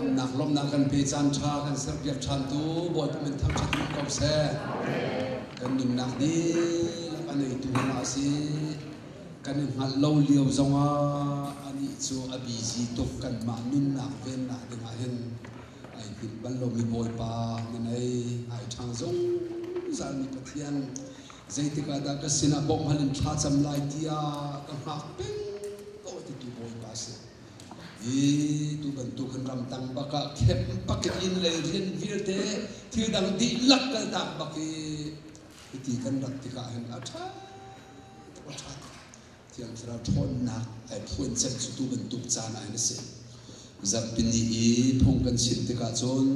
Damnak lawmhnak kan pe caan ṭha kan serpiak ṭhantu Bawipa min thangṭhat um ko seh. Kan nunnak dihlak a neitu amah a si. Kan i hngalh lo lio zongah anih cu a busy tuk kanmah nunnak vennak dingah hin ai hngilh bal lomi Bawipa na nei ai ṭhang zungzalmi Pathian zeitik ah dah ka sinah bawmh hal in thlacam lai tiah ka hngak peng ko a titu Bawipa a si. Hi tu bantuk hin ramtang bak ah khep bak in inn lei rian vialte thil dang dihlak kaltak bak i hiti kan rat tikah hin a ṭha tuk a ṭha tuk. Thiang Thlarau ṭhawnnak ai phuan cem cu tu bantuk caan ah hin a si. Zarhpini i phung kan chim tikah cun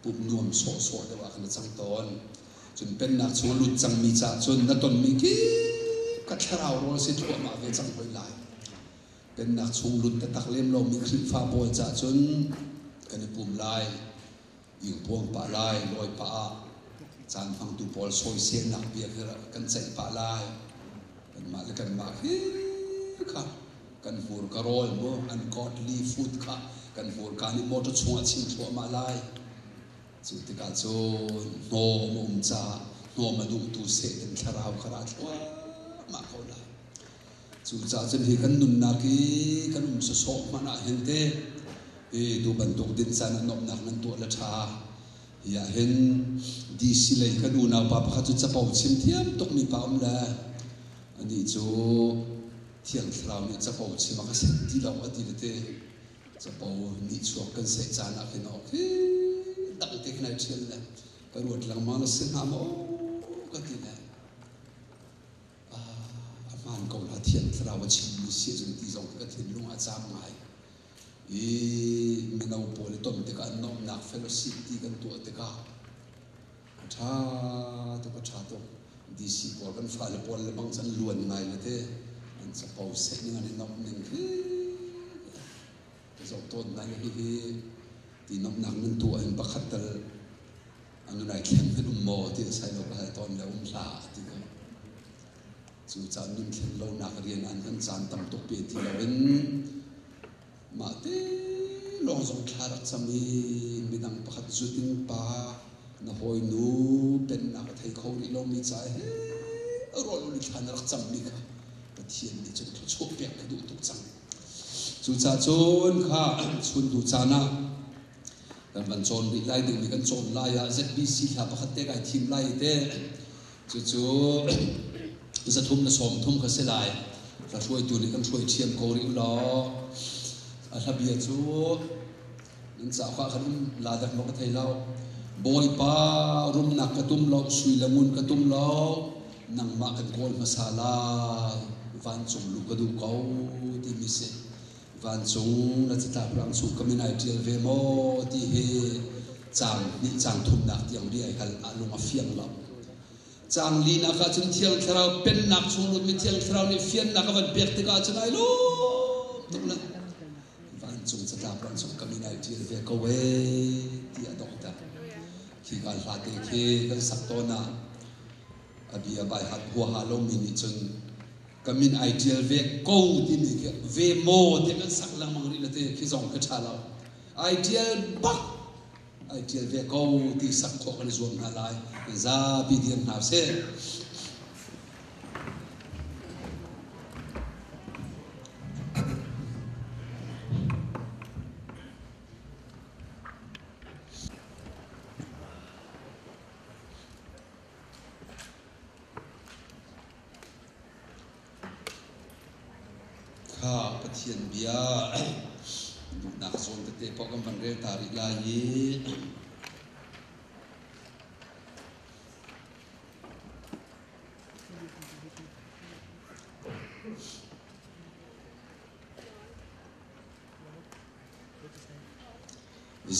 pumh nuam sawhsawh deuh ah khan a cang tawn. Cun pennak chung a lut cangmi caah cun na tonmi kip ka thlarau rawl si thluahmah ve cang hoi lai. Pennak chung lut taktak lem lomi Khrihfa pawl caah cun kan i pum lai, ingpuang pah lai, lawi pah ah caan hmangtu pawl sawiselnak bia khi kan ceih pah lai. Kanmah le kanmah khi kha kan hmurka rawl mu ungodly food kha kan hmurka nih motor chungah chim thluahmah lai. Cu tikah cun hnawm a um caah hnawm a duhtu Satan thlarau kha ra thluahmah ko lai. Cucaah cun hi kan nunnak i kan um sawsawh hmanh ah hin te hi tu bantuk din caan ah nuamhnak nan tuah le ṭha. Hi ah hin DC lei kan unau pa pakhat cu capo chim thiam tukmi pa um le anih cu Thiang Thlarau nih capo chim a ka set ti lo a ti le te capo nihchuak kan seh caan ah khin awk hi dang te khin ai ṭhial le ka ruat lengmang na si hnga maw ka ti le A hmaan ko la Thiang Thlarau a chimmi si ahcun ti zong ka thinlung ah a caam ngai. I mino pawl i ton tikah nuamhnak fellowship ti kan tuah tikah a ṭha tuk a ṭha tuk. DC pawl kan fale pawl le bang cu an luan ngai le te an capo seh ning an i nuamh ning khi ka zoh tawn hna i hihi ti nuamhnak nan tuah hin pakhat tal a nun ai thleng hmanh um maw ti a sai lo ka hal tawn le um hlah a ti ko. Cu caan nun thlen lonak rian an kan caan tam tuk pe ti loin mah te lawng zong thla rak cam i midang pakhat zut in pa na hawinu pennak a thei kho rih lomi ca he rawl ul thla na rak cammi kha Pathian nih cun thluachuah pek ka duh tuk cang. Cucaah cun kha chun hnu caan ah kan van cawn rih lai dingmi kan cawn lai ah ZBC hla pakhat te kai thim lai te cucu 330 kha si lai hla hruaitu nih kan hruai thiam ko rih law a hla bia cu nan cauk ah khan um la dak maw ka thei lo Bawipa rumnak ka tum lo sui le ngun ka tum lo nangmah kan kawl hmasa lai vancung lu ka duh ko timi si Vancung na catlap rang chung ka min ai ṭial ve maw ti hi caang hnih caang thumnak tiang bia ai hal ah lung a fiang lo. Caang linak ah cun Thiang Thlarau pennak chung lutmi Thiang Thlarau nih fiannak a van pek tikah cun ai lawm tuk le vancung catlap rang chung ka min ai ṭial ve ko ee ti a donghter. Khi ka hla te khi kan sak tawn ah a bia bai hat huaha lomi nih cun ka min ai ṭial ve ko timi khi ve maw ti kan sak lengmang rih le ti khi zong khi ṭha lo ai ṭial bak ai ṭial ve ko ti sak khawh kan i zuam hna lai zapi dir hna sih Kha Pathian bia duhnak zawn tete paoh kan van rel ta rih lai i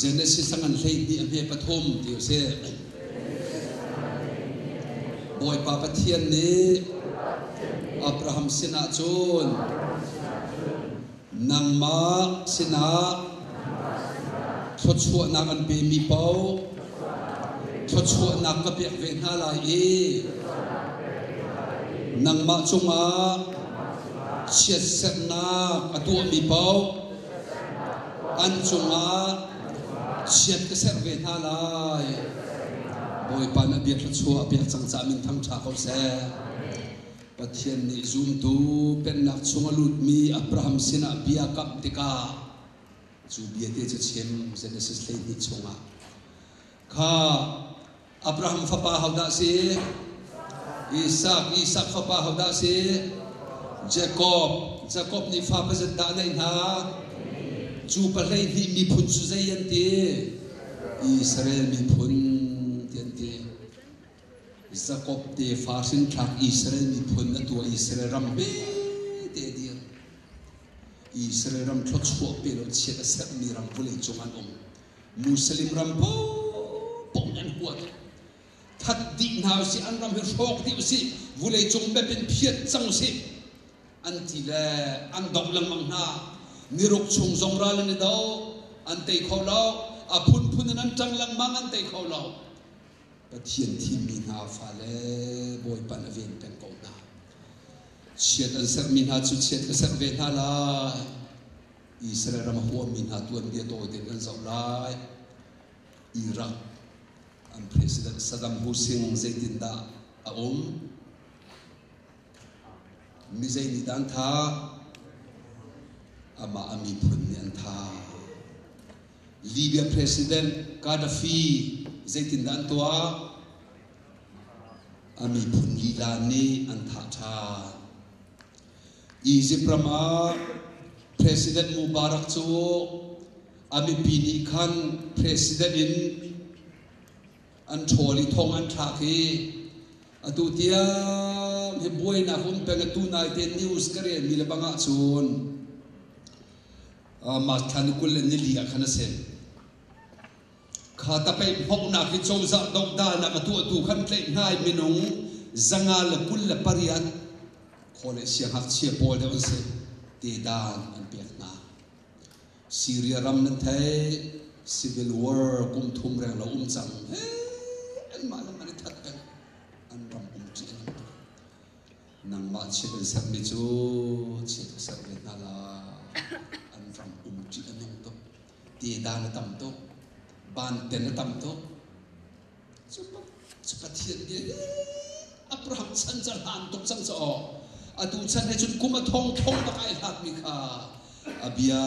Genesis a ngan 12 a hme pathum ti u sih. Bawipa Pathian nih Abraham sinah cun nangmah sinah thluachuahnak an pemi paoh thluachuahnak ka pek ve hna lai i nangmah cungah chiatserhnak a tuahmi paoh an cungah. Chiat ka serh ve hna lai. Bawipa na bia thluachuah a pek cang caah min thangṭha ko seh. Pathian nih zumtu pennak chung a lutmi Abraham sinah bia kamh tikah cu bia te cu chim Genesis 12 chungah kha Abraham fapa hodah si? Isak, Isak fapa hodah si? Jakob, Jakob nih fa pazat dah neih hna? Cu pahlei hnih miphun cu zei an ti? Israel miphun ti an ti. Jakob tefa hrinthlak Israel miphun a tuah Israel ram te dir. Israel ram thluachuah pe lo chiat a sermi ram vawlei cung an um. Muslim ram paohpaoh nih an huat. That dih hna usih, an ram hi hrawk dih usih, vuleicung map in phiat cang usih, an ti le an doh lengmang hna. Niruk chung zong ral an i do, an tei kho lo. A phunphun in an ṭang lengmang, an tei kho lo. Pathian thimmi hna fale Bawipa nih a ven peng ko hna. Chiat an serhmi hna cu chiat ka serh ve hna lai. Israel ram a huammi hna tuanbia tawi tein kan zoh lai. Iraq an President Saddam Hussein zeitindah a um? Mi zei nih dah an tha? Amah a miphun nih an tha. Libya President Gaddafi zeitindah an tuah? A miphun lila nih an thah ṭhan. Egypt ram ah President Mubarak cu a mipi nih khan president in an ṭhawl i thong an thlak i atu tiang hi buainak um peng. Atu naite news ka relmi le bang ahcun March thla ni 24 ah khan a si. Kha tapeih hmawhnak hi cozah dohdalnak a tuahtu khan tlaih hna i minung 128 khaw le siangngakchia pawl deuh an si tedan an pek hna. Syria ram nan theih, civil war kum thum reng lo um cang. He anmah lam an i that peng. An ram um ṭih a nung tuk. Nangmah chiat an sermi cu chiat ka serh ve hna lai. An ram um ṭih a nung tuk. Tedan a tam tuk. Banten a tam tuk. Cu Pathian bia hi Abraham chan ca hlan tuk cang ca aw. Atu chan he cun kum a thong thong bak ai hlatmi kha a bia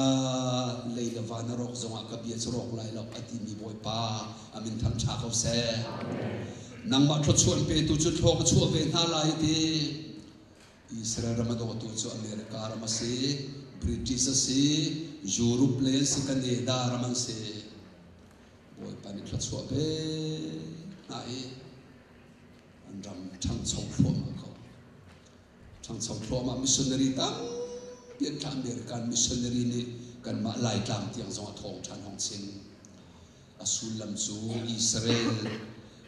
lei le van a rawk zongah ka bia cu rawk lai lo a timi Bawipa a min thang ṭha ko seh. Nangmah thluachuah an petu cu thlua ka chuah ve hna lai ti. Israel ram a dawtu cu America ram a si, British a si, Europe le an si, Canada ram an si. Bawipa nih thluachuah pe hna i an ram ṭhangcho thluahmah ko. Ṭhangcho thluahmah missionary tampi an thlah. American missionary nih kanmah Laitlang tiang zong a thawng ṭhan hong chim. A sullam cu Israel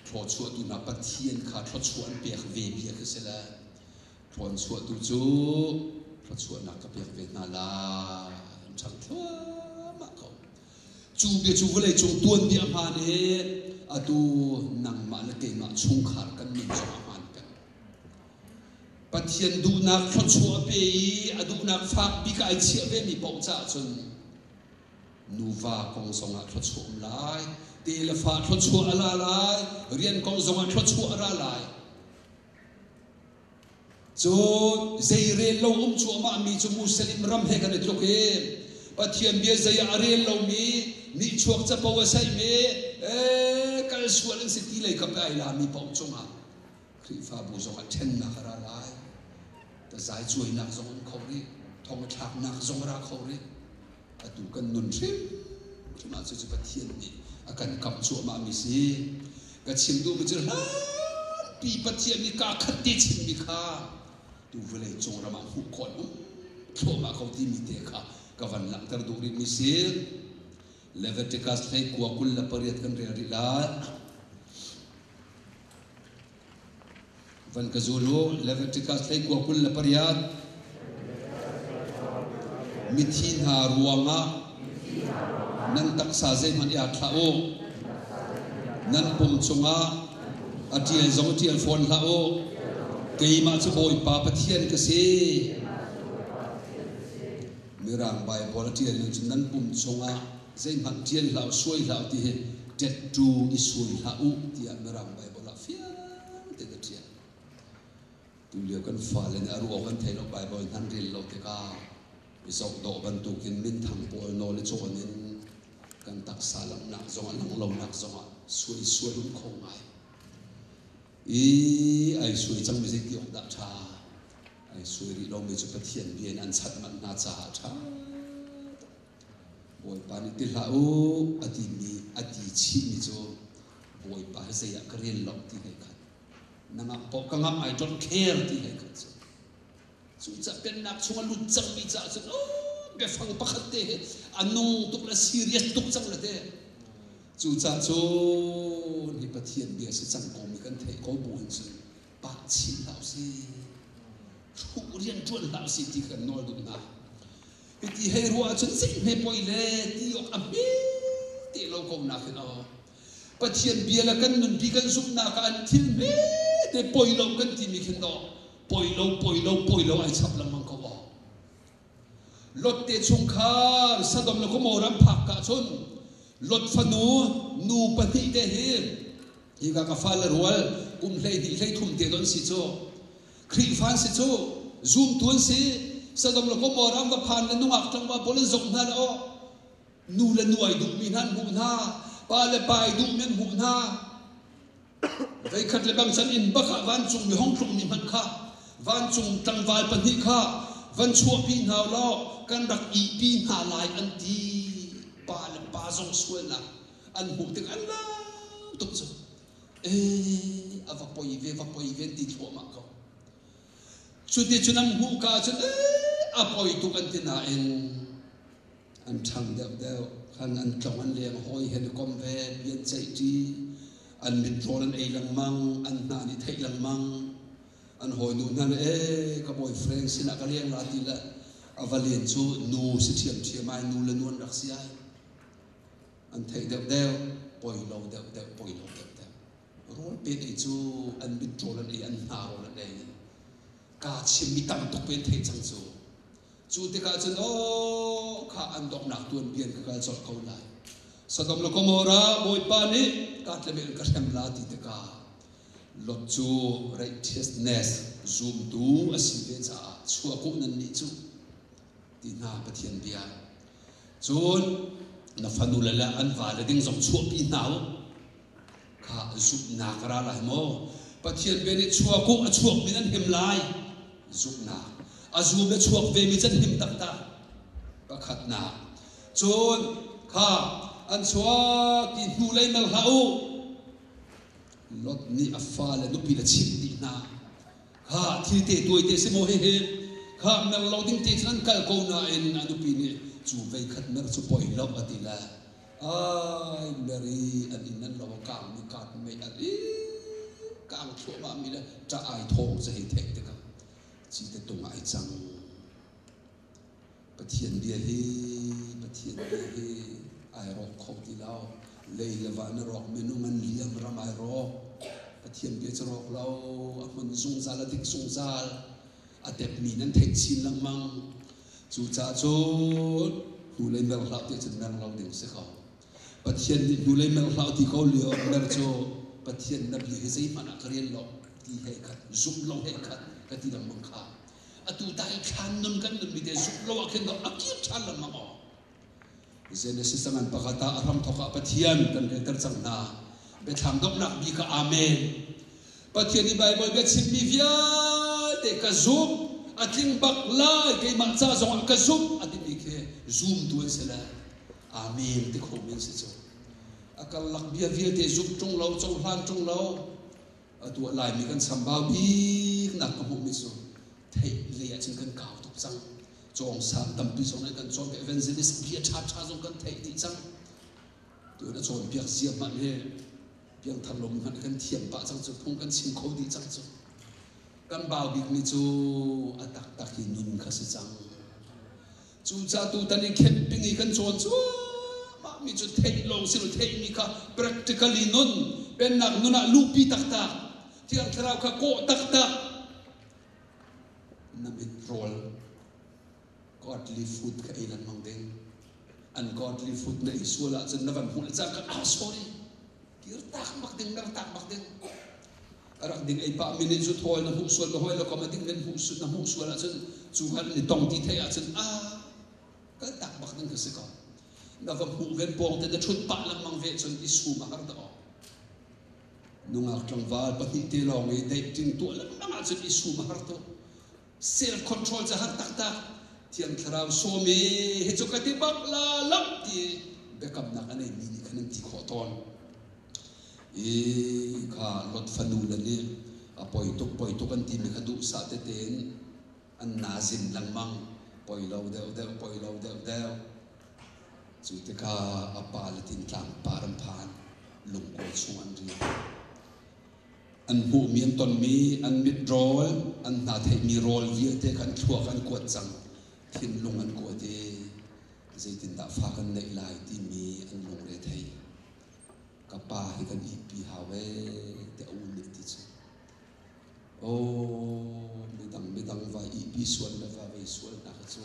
thluachuahtu hna Pathian kha thluachuah an pek ve bia khi si le thluachuahtu cu thluachuahnak ka pek ve hna lai. An ṭhang thluahmah ko. Cu bia cu vawleicung tuanbia a hmaan i atu nangmah le keimah chungkhar kan nun zong a hmaan peng. Pathian duhnak thluachuah a pe i a duhnak fak bik ai chiah vemi paoh caah cun nuva kong zongah thluachuah um lai, te le fa thluachuah a la lai, rian kong zongah thluachuah a ra lai. Cun zei rel lo um cuahmah mi cu Muslim ram he kan i tluk i Pathian bia zei ah a rel lomi nihchuak capo a saihmi ee kal sual an si ti lei kap ai lami paoh cungah Khrihfabu zong ah ṭhennak a ra lai. Tazai cuainak zong um kho rih, thong a thlaknak zong a ra kho rih. Atu kan nun hrimhrim ah cucu Pathian nih a kan kamh cuahmah mi si. Ka chim duhmi cu hlanpi Pathian nih kaa khat te chimmi kha tu vawlei cung ram ah hmuh khawh an um thluahmah ko timi te kha ka van langhter duh rihmi si. Leviticus 19:28 kan rel rih lai. Van ka zul u. Leviticus 19:28. Mithi hna ruangah nan taksa zeihmanh i thlah u. Nan pum cungah a ṭial zong ṭial fawn hlah u. Keimah cu Bawipa Pathian ka si. Mirang Baibal a ṭial ning cu nan pum cungah. Zeihmanh ṭial hlah u, suai hlah u ti hi tattoo i suai hlah u tiah Mirang Baibal ah fiang tein a ṭial. Tulio kan fale nih a ruah kan thei lo Baibal hman rel lo tikah i zohdawh bantukin minthang pawl nawl i cawn in kan taksa langhnak zongah langh lonak zongah suai sual um kho ngai. I ai suai cangmi zeiti awk dah ṭha? Ai suai rih lomi cu Pathian bia in an chanh manh hna caah a ṭha. Bawipa nih ti hlah u a timi a ti chihmi cu Bawipa hi zei ah ka rel lo ti hlei khat. Na ngamh paoh ka ngamh I don't care ti hlei khat cu. Cucaah pennak chung a lut cangmi caah cun oh, biafang pakhat te hi a nung tuk le serious tuk cang le te. Cucaah cun hi Pathian bia si cang ko mi kan theih ko bu hin cun pah chih hlah usih. Hruh rian ṭuan hlah usih ti kan nawl duh hna. Hiti hei ruah ahcun zeihme poi le ti awk a hme te lo ko nakin aw. Pathian bia le kan nunpi kan zumhnak ah an thil hme te poi lo kan timi khin daw poi lo poi lo poi lo ai chap lengmang ko aw. Lot te chungkhar Sodom le Gomorrah an phak ka cun Lot fanu nu pahnih te hi hika ka fale rual kum 12 13 te don si cu Khrihfa an si cu zumtu an si Sodom le Gomorrah an va phan le nungak tlangval pawl an zoh hna le aw nu le nu ai duhmi hna an hmuh hna pa le pa ai duhmi an hmuh hna Voikhat le bang chan inn bak ah vancung mi hong tlungmi hmanh kha vancung tlangval pahnih kha van chuahpi hna law kan rak ihpi hna lai an ti. Pa le pa zong sualnak an hmuh tik an lau tuk cu. Ee, a va poi ve, va poi ve an ti thluahmah ko. Cuti cun an hmuh ka cun ee, a poi tuk an ti nain An ṭhang deuhdeuh khan an tlong an leng hawi he an i kom ve, bia an ceihṭi, an mit rawl an ei lengmang, an hna nih theih lengmang. An hawinu hna nih ee ka boyfriend sinah ka leng la ti le a va len cu nu si ṭhiamṭhiam ai, nu le nu an rak si ai. An theih deuhdeuh, poi lo deuhdeuh, poi lo deuhdeuh. Rawl pek ei cu an mit rawl an ei, an hna rawl an ei. Kaa chimmi tam tuk pe an theih cang cu. Cu tikah cun aw kha an donghnak tuanbia in ka kal colh ko lai. Sodom le Gomorrah Bawipa nih katlem in ka hrem la ti tikah Lot cu righteousness zumtu a si ve caah chuak u nan nih cu ti hna Pathian bia. Cun na fanu le le an vale ding zong chuahpi hna u. Kha zumhnak a ra lai maw? Pathian bia nih chuak u a chuakmi nan him lai. Zumhnak. A zum le chuak vemi cu an him taktak. Pakhatnak. Cun kha an chuak ti hnulei mer hlah u. Lot nih a fale nupi le chimh dih hna. Kha thil te tuai te si maw hihi? Kha mer lo ding te cun an kal ko nain a nupi nih cu vei khat mer cu poi lo a ti le Ai Mary an inn an lo a kang mi kaat mei al i kang thluahmah mi le ṭah ai thawng cu hei theih tikah cite tung ah ai cang. Pathian bia hi Pathian bia hi ai rawk kho ti lo. Lei le van a rawk minung an liam ram ai rawk. Pathian bia cu rawk lo a hmun zungzal a dik zungzal. A tepmi nan theih chin lengmang. Cucaah cun hnulei mer hlah ti cun mer lo ding si ko. Pathian nih hnulei mer hlah ti ko lio mer cu Pathian na bia hi zeihmanh ah ka rel lo ti he khat zumh lo he khat ka ti lengmang kha. Atu dai thlan nun kan nunmi te zumh lo ah khin a kir ṭhan lengmang aw. Genesis ngan pakhat ah a hramthawk ah Pathian kan relter cang hna. Biathlam donghnak bik ah Amen. Pathian i Baibal biachimmi vialte ka zumh, a tling bak lai, keimah ca zongah ka zumh a timi khi zumtu an si le Amen ti khomi an si cu. A karlak bia vialte zumh ṭung lo, cohlan ṭung lo, atu ah Laimi kan chambau bik nak ka hmuhmi cu theih lei ahcun kan kau tuk cang. Cawngsang tampi zong nih kan cawn evangelist bia ṭhaṭha zong kan theih dih cang. Tu na cawnpiak zia hmanh hi piangthar lomi hmanh kan thiam pah cang cu phung kan chim kho dih cang cu. Kan bau bikmi cu a taktak hi nun kha si cang. Cucaah tutan i camping i kan cawn cuahmah mi cu theih lawng si lo theihmi kha practically nun pennak nun ah luhpi taktak Thiang Thlarau kha kawh taktak na mit rawl godly food kha ei lengmang ding. Ungodly food na ei sual ahcun na van hmuh le cangka ah sorry kir tak bak ding mer tak bak ding. A rak ding ei pah mi nih cu thawl na hmuh sual ka hawi le kom a ding nan hmuh na hmuh sual ahcun cu khan ni tong ti theih ahcun ah kal tak bak ding kha si ko. Na va hmuh ven pawng te na ṭhut pah lengmang ve cun i sum a har dah aw. Nungak tlangval pahnih te lawng i dating tuah lengmang ahcun i sum a har tuk. Self control cu har taktak. Thiang Thlarau sawm i hi cu ka ti bak la lam ti biakamnak a neimi nih khan an ti khawh tawn. I kha Lot fanu le nih a poi tuk poi tuk an timi kha duhsah tete in an nazin lengmang poi lo deuh deuh poi lo deuh deuh. Cu tikah a pa le tintlang par an phan lungkaw chung an riak. An hmuhmi an tonmi an mit rawl an hna theihmi rawl vialte kha an thluak an kuat cang. Thinlung an kuat i zeitindah fa kan neih lai timi an lungre thei. Ka pa hi kan ihpi hau ee tiah a u nih ti cu. Aw midang midang va ihpi sual le va vei sual hna kha cu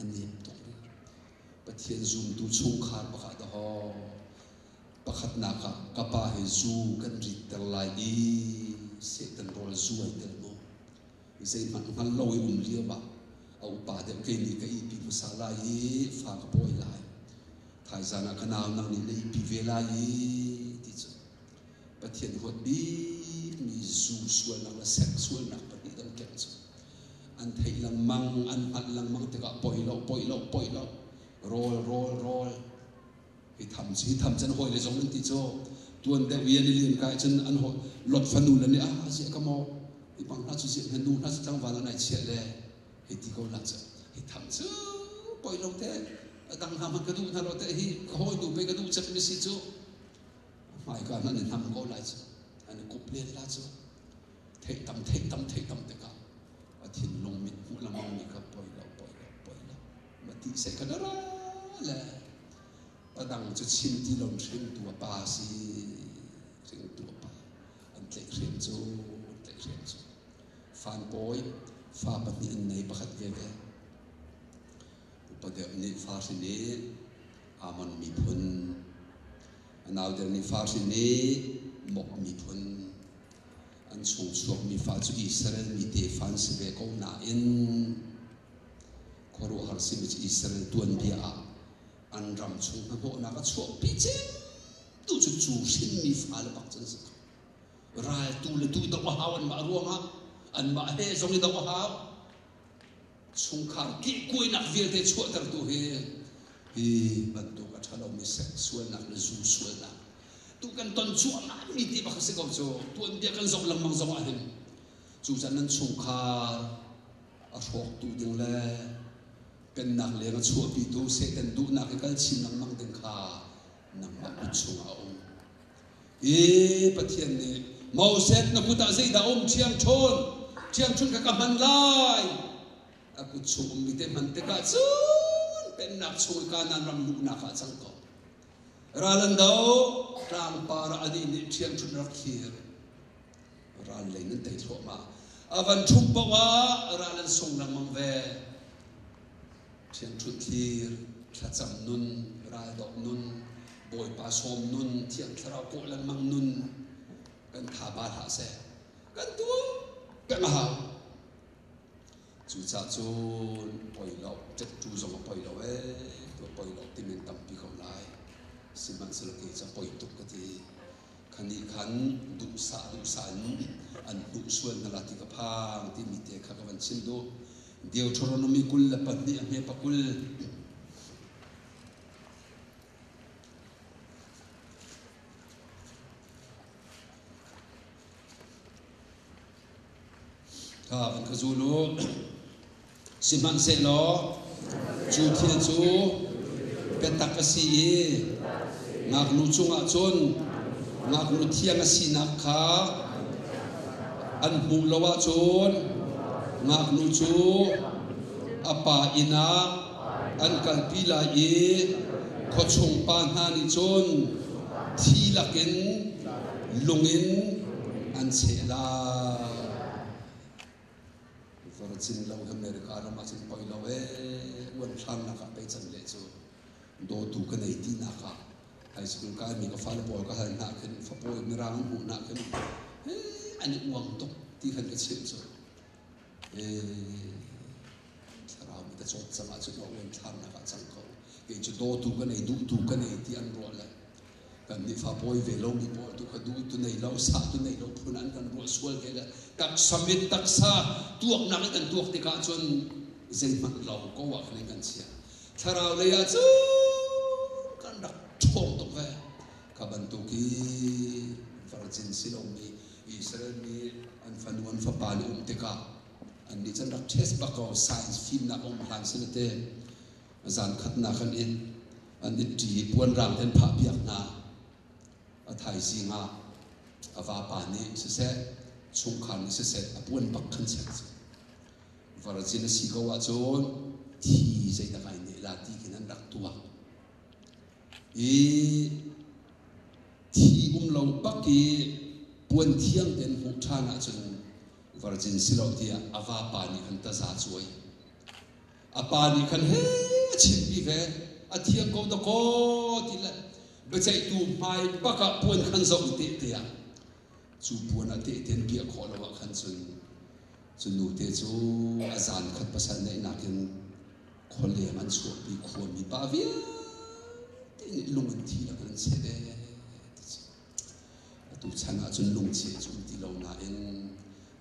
a nem tuk rih. Pathian zumtu chungkhar pakhat dahawh pakhatnak ah ka pa hi zu kan ritter lai i Satan rawl zu ai tel maw? Zeihmanh hngal lo i um lio ah a upa deuh kei nih ka ihpi hmasa lai i fa ka pawi lai. Thaizan ah ka nau nang nih na ihpi ve lai i ti cu Pathian huat bikmi zu sualnak le sex sualnak pahnih dang keng cu an theih lengmang an hngalh lengmang tikah poi lo poi lo poi lo rawl rawl rawl hi tham cu hi tham cun hawi le zong an ti cu tuan deuh i an i lian kai cun an hawi lot fanu le nih ah ziah ka maw hi bang hna cu ziah hna nu hna cu tlangval an ai chiah le hei ti ko la cu hi tham cu poi lo te a dang hna hmanh ka duh hna lo te hi ka hawi nu pei ka duh cem mi si cu hmaika hna an i hnam ko lai cu an i kup len la cu theih tam theih tam theih tam tikah a thinlung mit hmuh lengmang mi kha poi lo poi lo poi lo ma ti se kha ra le a dang cu chim ti lo hringtu a pa si hringtu a pa an tlaih hrem cu an tlaih hrem cu fan pawi fa pahnih an nei pakhat ve ve upa deuh nih fa hrin i Amon miphun a nau deuh nih fa hrin i Mok miphun an chung chuakmi fa cu Israel mi tefa an si ve ko nain khuaruahhar simi cu Israel tuanbia ah an ram chung hnahnawhnak a chuahpi cemtu cu cu hrinmi fale bak cu an si ko. Raltu le tu doh a hau anmah ruangah anmah he zong i doh a hau. Chungkhar kehkuainak vialte chuahtertu hi hi bantuk a ṭhalomi sex sualnak le zu sualnak tu kan ton cuahmah mi ti bak a si ko cu tuanbia kan zoh lengmang zong ah hin cucan nan chungkhar a hrawktu ding le pennak leng a chuahpitu Satan duhnak i kal chin lengmang ding kha nangmah kut chungah a um. I Pathian nih Moses na kut ah zeidah um ṭhiangṭhawn ṭhiangṭhun kha ka hman lai a kut chung ummi te hman tikah cun pennak chung i Kanaan ram luhnak ah cang ko ral an do tlangpar ah anih nih ṭhiangṭhun rak thlir ral lei nan tei thluahmah a van ṭhup paoh ah ral an sung lengmang ve Ṭhiangṭhunh thlir, thlacam nun, raldoh nun, Bawipa sawm nun, Thiang Thlarau kawh lengmang nun kan tha ba hlah seh. Kan tuah peng a hau. Cucaah cun poi lo, ṭetṭu zong a poi lo ee, tuah poi lo timi an tampi ko lai. Sihmanhsehlaw kei cu a poi tuk ka ti. Khanih khan duhsah duhsah in an hnuh sual hna la ti ka phang timi te kha ka van chim duh. Deuteronomy 22 a hme pakul. Kha van ka zul u. Sihmanhsehlaw cu thil cu biatak a si i ngaknu cungah cun ngaknu thiang a sinak kha an hmuh lo ahcun ngaknu cu a pa inn ah an kalpi lai i khuachung pa hna nih cun thi lakin lung in an cheh lai. Virgin lo America ram ah cun poi lo ee uan thlannak ah pei can le cu. Dawtu ka nei tinak ah high school kaimi ka fale pawl ka hal hna khin fapawi mirang an hmuh hna khin an i uang tuk ti khan ka chimh cu. Thlarau mi ka cawt cang ahcun a uan thlarnak ah cang ko. Kei cu dawtu ka nei, duhtu ka nei ti an ruah le kan nih fa pawi ve lomi pawl tu kha duh tu nei lo, sa tu nei lo phun an kan ruah sual ve le taksa mit taksa tuaknak in kan tuak tikah cun zeihmanh lo ko ah khan in kan chia. Thlarau lei ah cun kan rak ṭhawng tuk ve. Kha bantuk i virgin si lomi Israel mi an fanu an fapa nih um tikah annih cu an rak test bak ko science fimnak a um hlan si te zan khatnak an it an it ṭi i puanrang te an phah piak hna a thaizing ah a vapa nih siseh chungkhar nih siseh a puan bak khan chek cu virgin a si ko ahcun thi zeidak ai neh la ti khin an rak tuak i Thi um lo bak i puan thiang tein hmuh ṭhan ahcun virgin si lo tiah a vapa nih khan taza cuai. A pa nih khan he a chimpi ve, a thiang ko dakaw ti le biaceihtu hmai bak ah puan khan zoh i tehte ah cu puan ah tehte an piah khawh lo ah khan cun cu nute cu a zan khat pasal neihnak in khualeng an chuahpi khuami pa vialte nih lung in thi lak in an cheh ee ti cu. Atu chan ahcun lungcheh cu um ti lo nain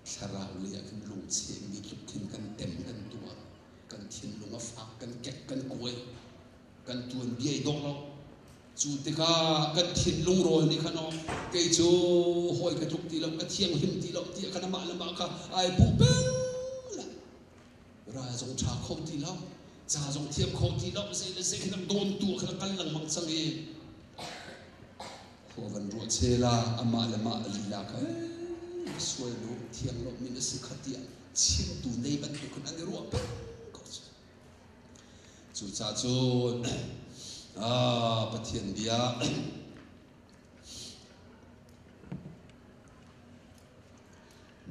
thlarau lei ah khin lungchehmi tluk khin kan tem kan tuar kan thinlung a fak kan kek kan kuai kan tuan bia i dawh lo cu tikah kan thinlung rawl nih khan aw kei cu hawi ka tluk ti lo ka thianghlim ti lo tiah khan amah le mah kha ai puh peng le Ral zong ṭha kho ti lo, ca zong thiam kho ti lo, zei le zei khin dawntu khan a kal lengmang cang i khua van ruah chela amah le mah lila kha sual lu thiang lo min a si kha tiah chimtu nei bantuk khin an i ruah peng ko cu. Cucaah cun Pathian bia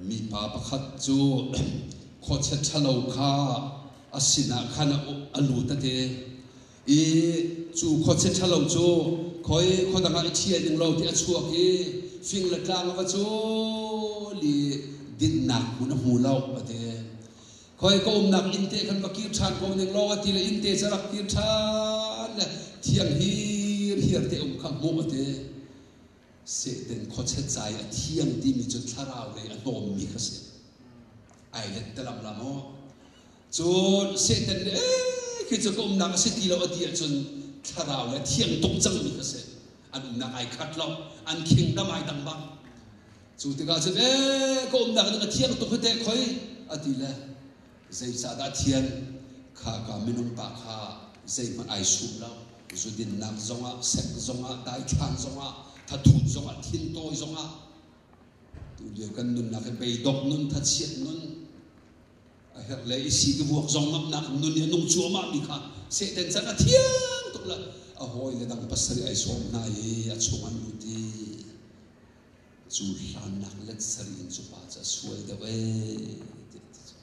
Mipa pakhat cu khuachia ṭhalo kha a sinah khan a lut a ti i cu khuachia ṭhalo cu khoi khuadang ah i ṭhial ding lo ti a chuak i fing le tlang a va cul i dinhnak hmun a hmu lo a ti. Khoi ka umnak inn te khan va kir ṭhan ko ning law a ti le inn te cu rak kir ṭhan le thiang hirhiar te um kha hmuh a ti. Satan khuachet ca i a thiang timi cu thlarau lei a hnawmmi kha si. Ai let te lam la maw? Cun Satan nih ee khi cu ka umnak a si ti lo a ti ahcun thlarau le thiang tuk cangmi kha si. An umnak ai khat lo, an kingdom ai dang bak. Cu tikah cun ee ka umnak nih a thiang tuk hi teh khoi a ti le zeicahdah thian kha ka minung pa kha zeihmanh ai sum lo zudinnak zongah sek zongah daithlan zongah thathut zongah thintawi zongah tulio kan nunnak hi beidongh nun thachiat nun a herh le i si vuak zong ngamnak nun i a nung cuahmah mi kha Satan can a thiang tuk le a hawi le dang pasarih ai sawm hna i a chung an lut i cu hlannak let sarih in cu pa cu a sual deuh ee ti a ti cu.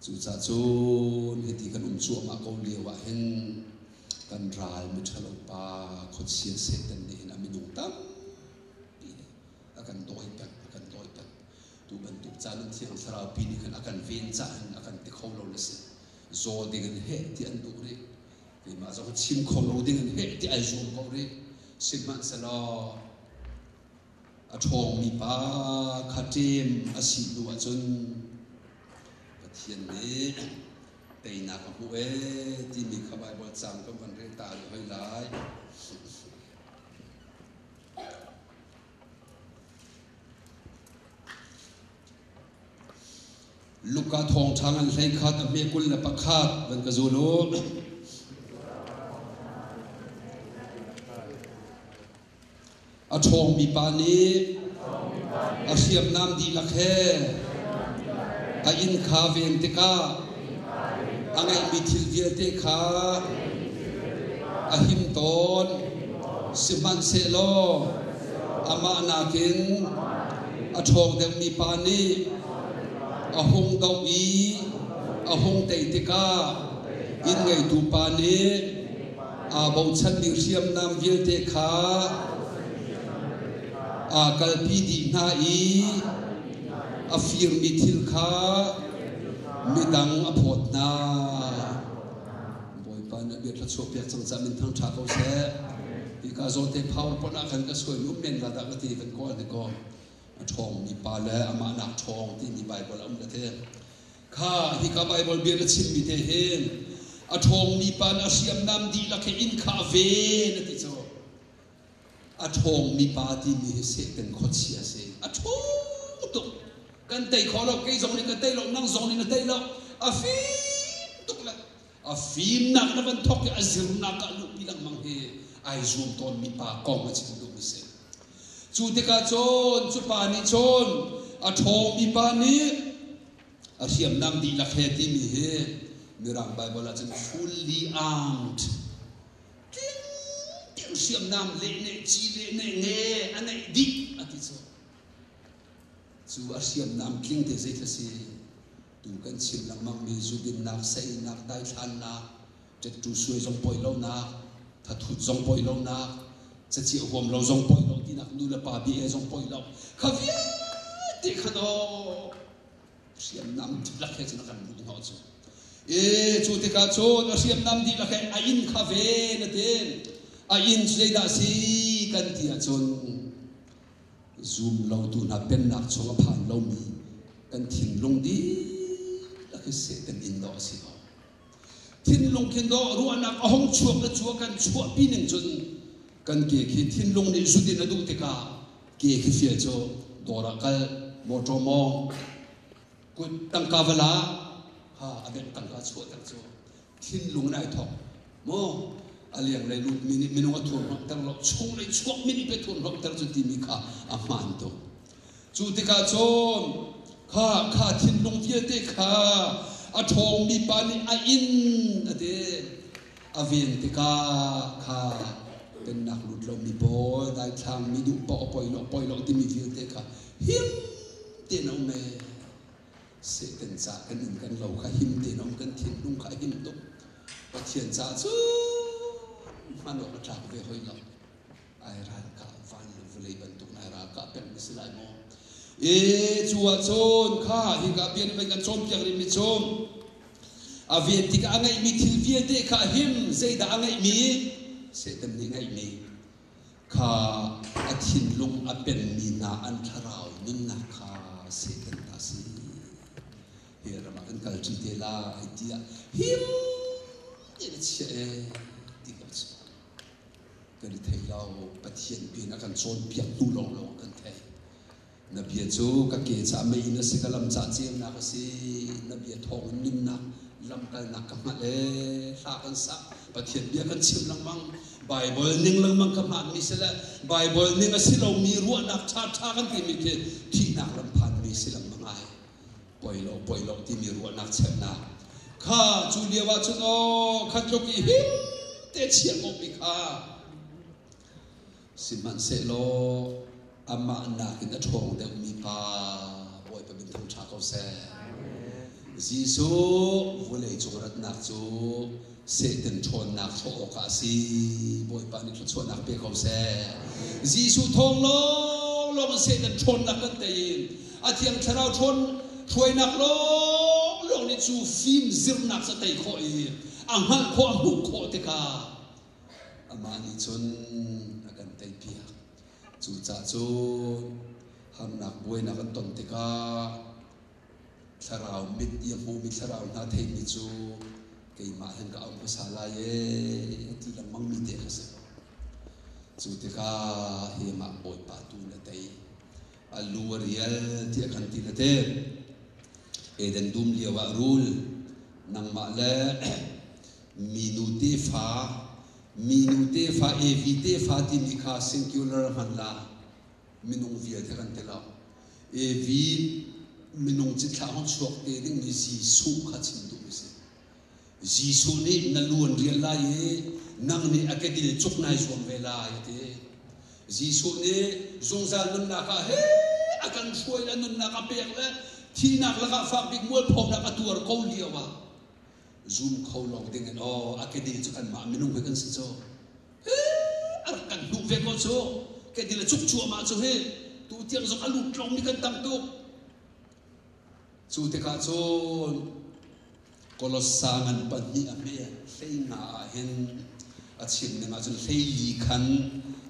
Cucaah cun hiti kan um cuahmah ko lio ah hin kan ral miṭhalo pa khuachia Satan nih hin a minung tampi a kan dawi peng a kan dawi peng. Tu bantuk caan in Thiang Thlarau pi nih khan a kan ven cah hin a kan ti kho lo le si. Zaw ding in heh ti an duh rih. Keimah zong chim kho lo ding in heh ti ai zuam ko rih. Sihmanhsehlaw a ṭhawngmi pa kha ṭem a si hnu ahcun Pathian nih teinak a hmuh ee timi kha Baibal caang kan van rel ta rih hoi lai. Luka thawngṭha ngan 11 a hme 21 van ka zul u. A ṭhawngmi pa nih a hriamnam dihlak he a inn kha ven tikah a ngeihmi thil vialte kha a him tawn. Sihmanhsehlaw amah nakin a ṭhawng deuhmi pa nih a hung doh i a hung tei tikah inn ngeitu pa nih. Aa bochanmi hriamnam vialte kha aa kalpi dih hna i a firmi thil kha midang a phawt hna. Bawipa nih a bia thluachuah piak cang caah min thang ṭha ko seh. Hika zawnte PowerPoint ah khan ka suai um men la dah ka ti kan kawl ni kaw a ṭhawngmi pa le amah nak ṭhawng timi Baibal a um le te. Kha hika Baibal bia na chimmi te hin a ṭhawngmi pa nih a hriamnam dihlak he inn kha a ven a ti cu. A ṭhawngmi pa timi hi Satan khuachia a si. A ṭhawng tuk. Kan tei kho lo, kei zong nih ka tei lo, nang zong nih na tei lo. A fim tuk le a fimnak na van thawk i a zirnak ah luhpi lengmang hi ai zuam tawnmi pa kong a chim duhmi si. Cu tikah cun cu pa nih cun a ṭhawngmi pa nih a hriamnam dihlak he timi hi Mirang Baibal ah cun fully armed tling tein hriamnam leh ci le ne nge a neih dih a ti cu. Cu a hriamnam tling te zei kha si tu kan chim lengmangmi zudinnak, seinak, daithlannak, ṭetṭu suai zong poi lonak, thathut zong poi lonak, caciah huam lo zong poi lo tinak nu le pa bia zong poi lo. Kha vialte kha aw hriamnam dihlak he cun a kan luh hnawh cu. E cu tikah cun a hriamnam dihlak he a inn kha ve na tin. A inn cu zeidah si kan ti ahcun zum lotu hna pennak chung a phan lomi kan thinlung dihlak hi Satan inn dawh a si ko. Thinlung khin dawh ruahnak a hung chuak le cu a kan chuahpi ning cun kan ke khi thinlung nih zudin a duh tikah ke khi fial cu dawr ah kal motor mawng kut tangka va la ha a bengh tangka chuahter cu thinlung in ai thawk maw a lenglei lutmi nih minung a thurhnawmhter lo chunglei chuakmi nih pei thurhnawmhter cu timi kha a hmaan tuk cu tikah cun kha kha thinlung vialte kha a ṭhawngmi pa nih a inn a ti a ven tikah kha pennak lut lomi pawl daithlang mi duh paoh a poi lo poi lo timi vialte kha him tein a um ee Satan ca kan inn kan lo kha him tein a um kan thinlung kha a him tuk Pathian ca cu hman awk a tlak ve hoi lo ai ralkah van le vawlei bantuk in ai ralkah peng mi si lai maw e cu ahcun kha hika bia nih kan cawnpiak rihmi cu a ven tikah a ngeihmi thil vialte kha a him zeidah a ngeihmi Satan nih ngeihmi kha a thinlung a penmi hna an thlarau nunnak kha Satan ta si. Hi ram ah kan kal ṭi te lai tiah him tein a chiah e ti ko cu. Kan i thei lo, Pathian bia a kan cawnpiak hnu lawnglawng kan thei. Na bia cu ka ke caah meiinn a si, ka lam caah ceunak a si. Na bia thawngin nunnak lamkalnak ka hngalh ee. Hla kan sak. Pathian bia kan chim lengmang. Baibal ning lengmang ka hmaanmi si le Baibal ning a si lomi ruahnak ṭhaṭha kan timi khi thihnak lam phanmi si lengmang ai. Poi lo, poi lo timi ruahnak cheuhnak. Kha cu lio ah cun aw kha tluk i him te chiah komi kha Sihmanhsehlaw amah nakin a ṭhawng deuhmi pa Bawipa min thangṭha ko seh. Jesuh vawlei cung ratnak cu Satan ṭhawnnak hrawh awkah a si. Bawipa nih thluachuahnak pe ko seh. Jesuh thawng lawnglawng in Satan ṭhawnnak kan tei i a Thiang Thlarau ṭhawn hruainak lawnglawng nih cu fim zirnak cu a tei khawh i a hngalh khawh a hmuh khawh tikah Amah nih cun a kan teipiak. Cucaah cun harnak buainak an ton tikah thlarau mit i a hmumi thlarau hna theimi cu keimah hin ka auh hmasa lai ee ti lengmangmi te kha si. Cu tikah hi mah Bawipa tu na tei. A lu a rial tiah kan ti na te. Eden dum lio ah rul nangmah le Minu tefa, minu tefa, Evi tefa timi kha singular hman la minung vialte kan ti lo. Evi minung cithlah hong chuak te dingmi Jesuh kha chim duhmi si. Jesuh nih na lu an rial lai i nang nih a kedil cuk nai zuam ve lai a ti. Jesuh nih zungzal nunnak ah he a kan hruai le nunnak a pek le thihnak lakah fak bik mualphonak a tuar ko lio ah. Zum kho lo ding in aw a kedi cu kanmah minung he kan si cu. A rak kan hnuh ve ko cu. Kedi le cuk cuahmah cu hi tu tiang zong a lut tlong mi kan tam tuk. Cu tikah cun Kolossa ngan pahnih a hme hlei nga ah hin a chim ning ahcun hlei li khan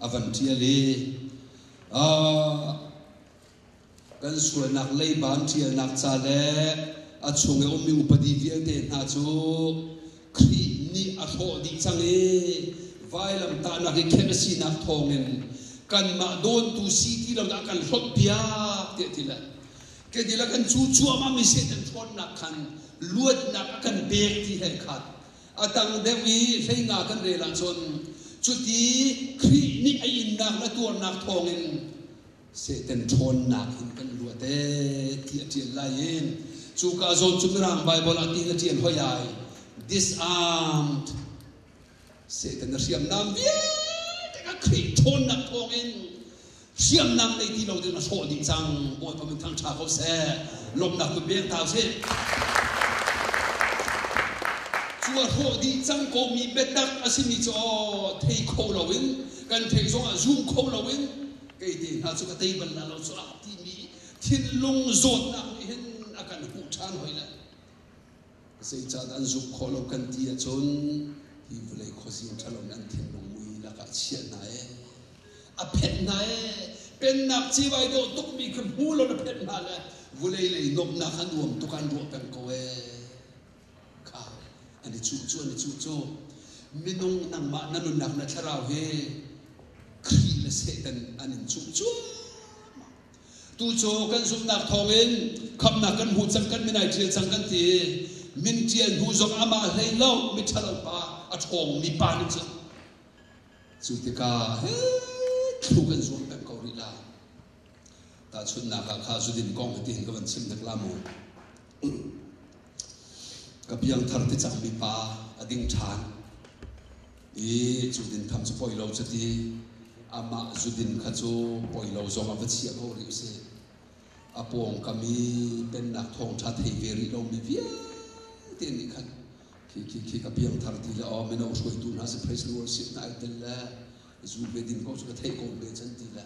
a van ṭial i kan sualnak leiba an ṭialnak ca le a chung i ummi upadi vialte hna cu Khrih nih a hrawh dih cang i vailamtahnak i khenh a sinak thawngin kanmah dawntu si ti lo a kan hlawtpiak tiah ti le Kedil a kan cu cuahmah mi Satan ṭhawnnak khan luatnak a kan pek ti he khat. A tang deuh i hleinga kan rel ahcun cuti Khrih nih a innak le tuarnak thawngin Satan ṭhawnnak in kan luat ee ti a ṭial lai i cuka zawn cu Mirang Baibal ah tiin a ṭial hoi ai disarmed Satan a hriamnam vialte kha Khrih ṭhawnnak thawngin hriamnam nei ti lo ding a hrawh dih cang. Bawipa min thangṭha ko seh. Lawmhnak kut beng ta usih. Cu a hrawh dih cang komi biatak a simi cu aw thei kho loin kan theih zongah zum kho loin kei te hna cu ka tei bal la lo cu ah timi thinlung zawtnak nih hin a kan huh ṭhan hoi le. Zeicahdah an zumh khawh lo kan ti ahcun hi vawlei khuazing ṭhalo nih an thinlung mui lakah a chiah hna ee. A phenh hna ee. Pennak civai dawh tukmi khi hmu lo na phenh hna le vawlei lei nuamhnak a nuam tuk an ruah peng ko ee. Kha an i cuh cu an i cuh cu. Minung nangmah na nunnak na thlarau hi Khrih le Satan an in cuh cuahmah. Tu cu kan zumhnak thawngin khamhnak kan hmu cang kan min ai ṭial cang kan ti. Min ṭial hnu zong amah hlei lo miṭhalo pa a ṭhawngmi pa nih cun cu tikah he thlu kan zuam peng ko rih la. Tahchunhnak ah kha zudin kong hi tihin ka van chim hnek la mu. Ka piangthar ti cangmi pa a ding ṭhan. I zudin tham cu poi lo cuti amah zudin kha cu poi lo zong ah va chiah ko rih usih. A pawngkam i pennak thawngṭha thei ve rih lomi vialte nih khan khi khi khi ka piangthar ti le aw mino hruaitu hna si praise and worship hna ai tel le zu ve din ko cu ka theih ko ve can ti le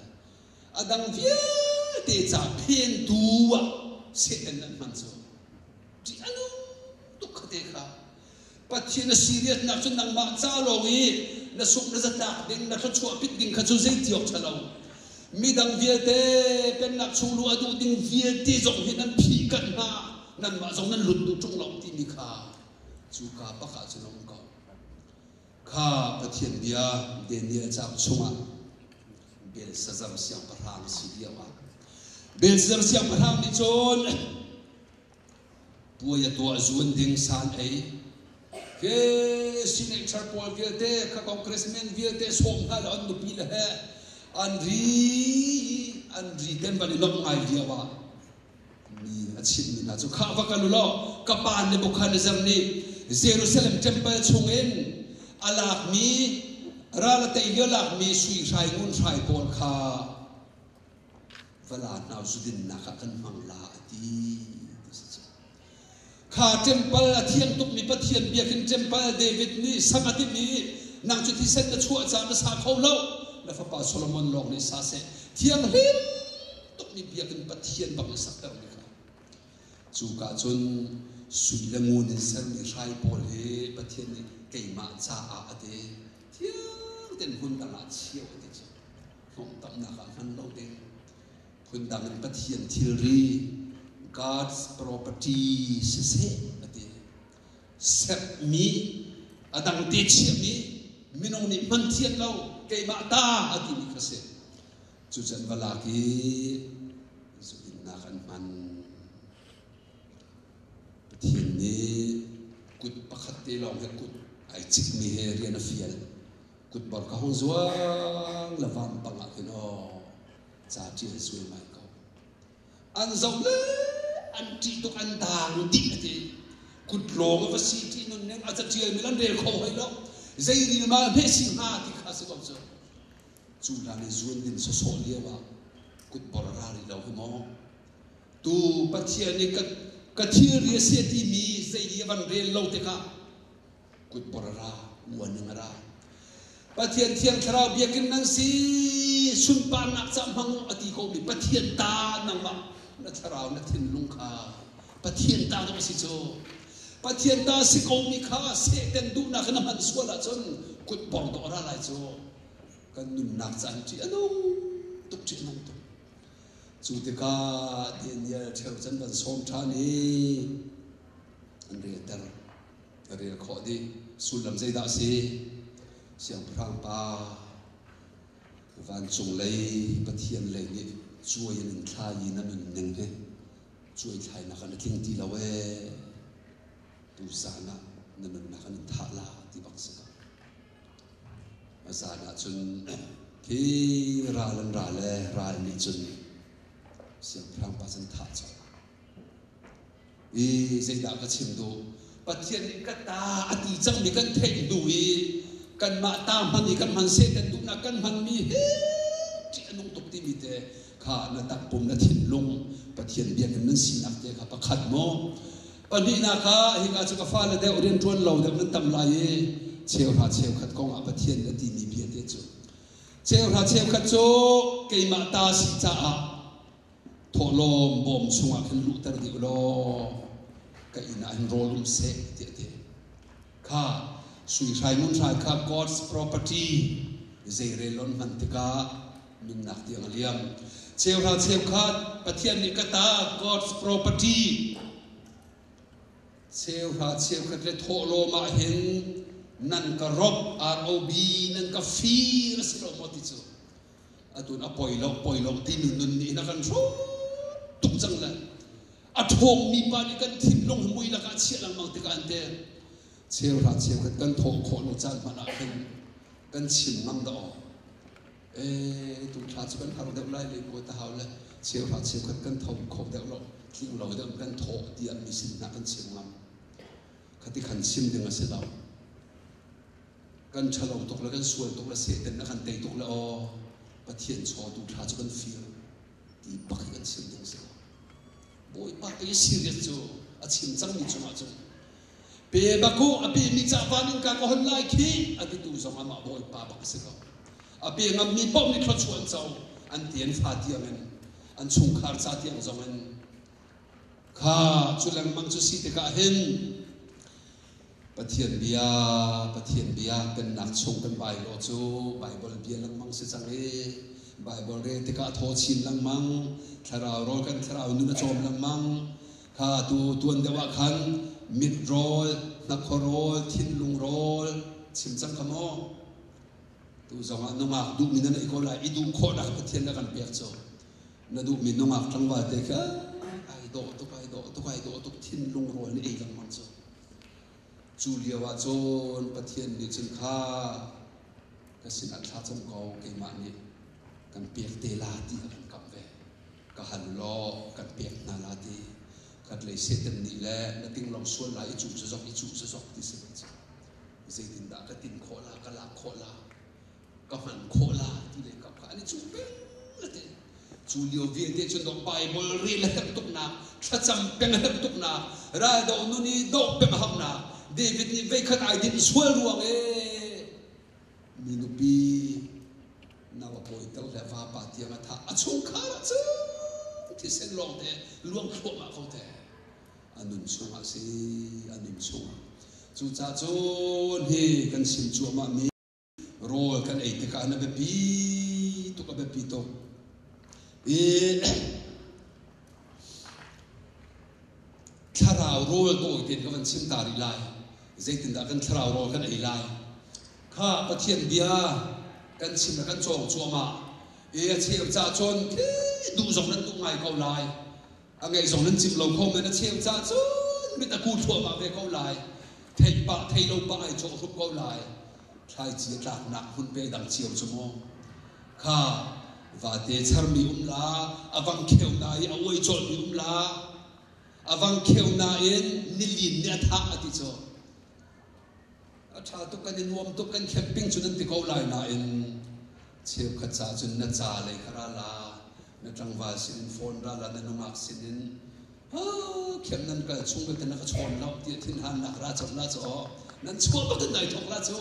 a dang vialte ca phentu ah Satan an hman cu ṭih a nung tuk khate kha Pathian a serious-nak cu nangmah ca lawng i na sungh na zatlak ding, na thluachuah pit ding kha cu zeiti awk ṭha lo. Midang vialte pennak chung luh a duh ding vialte zong hi nan phih kanh hna, nanmah zong nan lut duh ṭung lo timi kha cuka bak ah cun a um ko. Kha Pathian bia Daniel cauk chungah Belshazzar siangpahrang si lio ah Belshazzar siangpahrang nih cun Puai a tuah zuan ding san ei. Ke signature pawl vialte kha congressman vialte sawm hna le an nupi le he an ri an ri ten van i lawmh ngai lio ah mi a chimmi hna cu khah va kal u law ka pa Nebuchadnezzar nih Jerusalem temple chungin a lakmi ral a tei lio lakmi sui hrai ngun hrai pawl kha vala hna zudinnak ah kan hmang la a ti ti si cu. Kha temple a thiang tukmi Pathian biakinn temple David nih sak a timh i nang cu thisen na chuah caah na sa kho lo na fapa Solomon lawng nih sa seh thianghlim tukmi biakinn Pathian bak nih saktermi kha cu ka cun sui le ngun in sermi hrai pawl hi Pathian nih keimah caah a ti thiang tein hmun dang ah chio a ti cu hnawmtamnak ah hman lo ding phundang in Pathian thilri God's property siseh a ti sermi a dang te chiahmi minung nih hman thian lo keimah ta a timi kha si cucan va lak i zuinnak an hman Pathian nih kut pakhat te lawng he kut ai cikmi he rian a fial Kutbor ka hung zuang le vampang ah khin aw ca ṭial sualmai ko. An zoh le an ṭih tuk an daang dih a ti. Kut lawng a va si ṭih nun ning a caṭial mi an rel kho hoi lo. Zei rilmal hme si hnga ti kha si ko cu. Cu hlan i zuan din sawsawh lio ah kutbor a ra rih lo hi maw. Tu Pathian nih ka, ka thilri a si a timi zei i a van rel lo tikah. Kutbor a ra, uan in a ra. Pathian Thiang Thlarau biakinn nan si, sunparnak ca hmang u a ti komi Pathian ta nangmah na thlarau na thinlung kha Pathian ta dawh si cu. Pathian ta si komi kha Satan duhnak in a hman sual ahcun kutbor dawh a ra lai cu. Kan nunnak caan ṭih a nung tuk ṭih a nung tuk. Cu tikah Daniel ṭheo can van sawm ṭhan i an relter. Ka rel khawh dih. Sullam zeidah a si? Siangpahrang pa vancung lei Pathian lei nih cuai in in thla i na nunning hi cuai thlainak ah na tling ti lo ee. Tuzaan ah na nunnak an in thah la ti bak si ko. A zaan ah cun khi ral an ra le ral nih cun siangpahrang pa cun thah colh. I zeidah ka chim duh? Pathian nih ka ta a ti cangmi kan theih hnu i kanmah ta hman i kan hman Satan duhnak kan hmanmi hi ṭih a nung tuk timi te kha na takpum na thinlung Pathian biakinn nan sinak te kha pakhat maw pahnihnak ah hika cu ka fale deuh rianṭuan lo deuh nan tam lai i cheuhra cheukhat kong ah Pathian na timi bia te cu cheuhra cheukhat cu keimah ta si caah Thawhlawm bawm chungah khin luhter dih ulaw ka inn ah hin rawl um seh tiah a ti. Kha sui hrai ngun hrai kha God's property zeirel on hman tikah nunnak tiang a liam. Cheuhra cheukhat Pathian nih ka ta God's property cheuhra cheukhat le thawhlawm ah hin nan ka rob ROB nan ka fir a si lo maw ti cu Atun a poi lo poi lo timi nun nih na kan hrawh tuk cang le a ṭhawngmi pa nih kan thinlung mui lakah chiah lengmang tikah an te cheuhra cheukhat kan thawh khawh lo caan hmanh ah khin kan chim ngam dah aw ee tu thla cu kan har deuh lai le ko ta hau le cheuhra cheukhat kan tho kho deuh lo tling lo deuh kan thawh tiah mi sin hna kan chim ngam khati khan chim ding a si lo Kan ṭhalo tuk le kan sual tuk le Satan a kan tei tuk le aw Pathian chaw tu thla cu kan fir ti bak hi kan chim ding si lo. Bawipa te serious cu a chim cangmi cungah cun pe bak u a pemi ca van in ka ka hon lai khi a titu zong amah Bawipa bak a si ko. A pe ngammi paoh nih thluachuah an co an ti an fa tiang in an chungkhar ca tiang zong in kha cu lengmang cu si tikah hin Pathian bia, Pathian bia pennak chung kan Baibal cu Baibal bia lengmang si cang i Baibal rel tikah thaw chin lengmang, thlarau rawl kan thlarau nun a cawm lengmang. Kha tu tuan deuh ah khan mit rawl, hnakhaw rawl, thinlung rawl chim cang kha maw? Tu zongah nungak duhmi na neih ko lai, i duh khawhnak Pathian na kan pek cu. Na duhmi nungak tlangval te kha ai dawh tuk, ai dawh tuk, ai dawh tuk thinlung rawl nih ei lengmang cu. Cu lio ah cun Pathian nih cun kha ka sinah thla cam ko keimah nih kan pek te la ti a kan kamh ve. Ka hal law kan pek hna la ti. Khatlei Satan nih le na tinglong sual lai i cu zazok i cu zazok ti si ve cu. Zeitindah ka tin khawh la ka lak khawh la ka hman khawh la ti le kap kha an i cuh peng le te cu lio vialte cun dok Bible rel a herh tuknak thlacam peng a herh tuknak raldo nun i doh peng a hauhnak David nih veikhat ai dinh sual ruang e mi nupi nau a pawiter le vapa tiang a thah a chungkhar ah cun thisen lawng te luang thluahmah ko te a nun chungah si a nun chungah cucaah cun hi kan chim cuahmah mi Rawl kan ei tikah na biapi tuk a biapi tuk. I thlarau rawl tawi tein ka van chim ta rih lai. Zeitindah kan thlarau rawl kan ei lai? Kha Pathian bia kan chim le kan cawng cuahmah. I a cheu ca cun duh zong nan duh ngai ko lai. A ngeih zong nan cim lo kho men a cheu ca cun mit a ku thluahmah ve ko lai. Theih pah thei lo pah ai cawh hrup ko lai. Thlaici a tlaknak hmun pe dang cio cu maw kha vate charmi um la a vang kheu na i a uai cawlmi um la a vang kheu na in nilin nih a thah a ti cu a ṭha tuk kan i nuam tuk kan camping cu nan ti ko lai nain cheukhat ca cun na ca lei kha ra la na tlangval sinin phone ra la na nungak sinin. Khiam nan kal chung belte na ka chawn lo tiah thinhannak ra cawk la cu aw nan chuah bak in dai thawk la cu.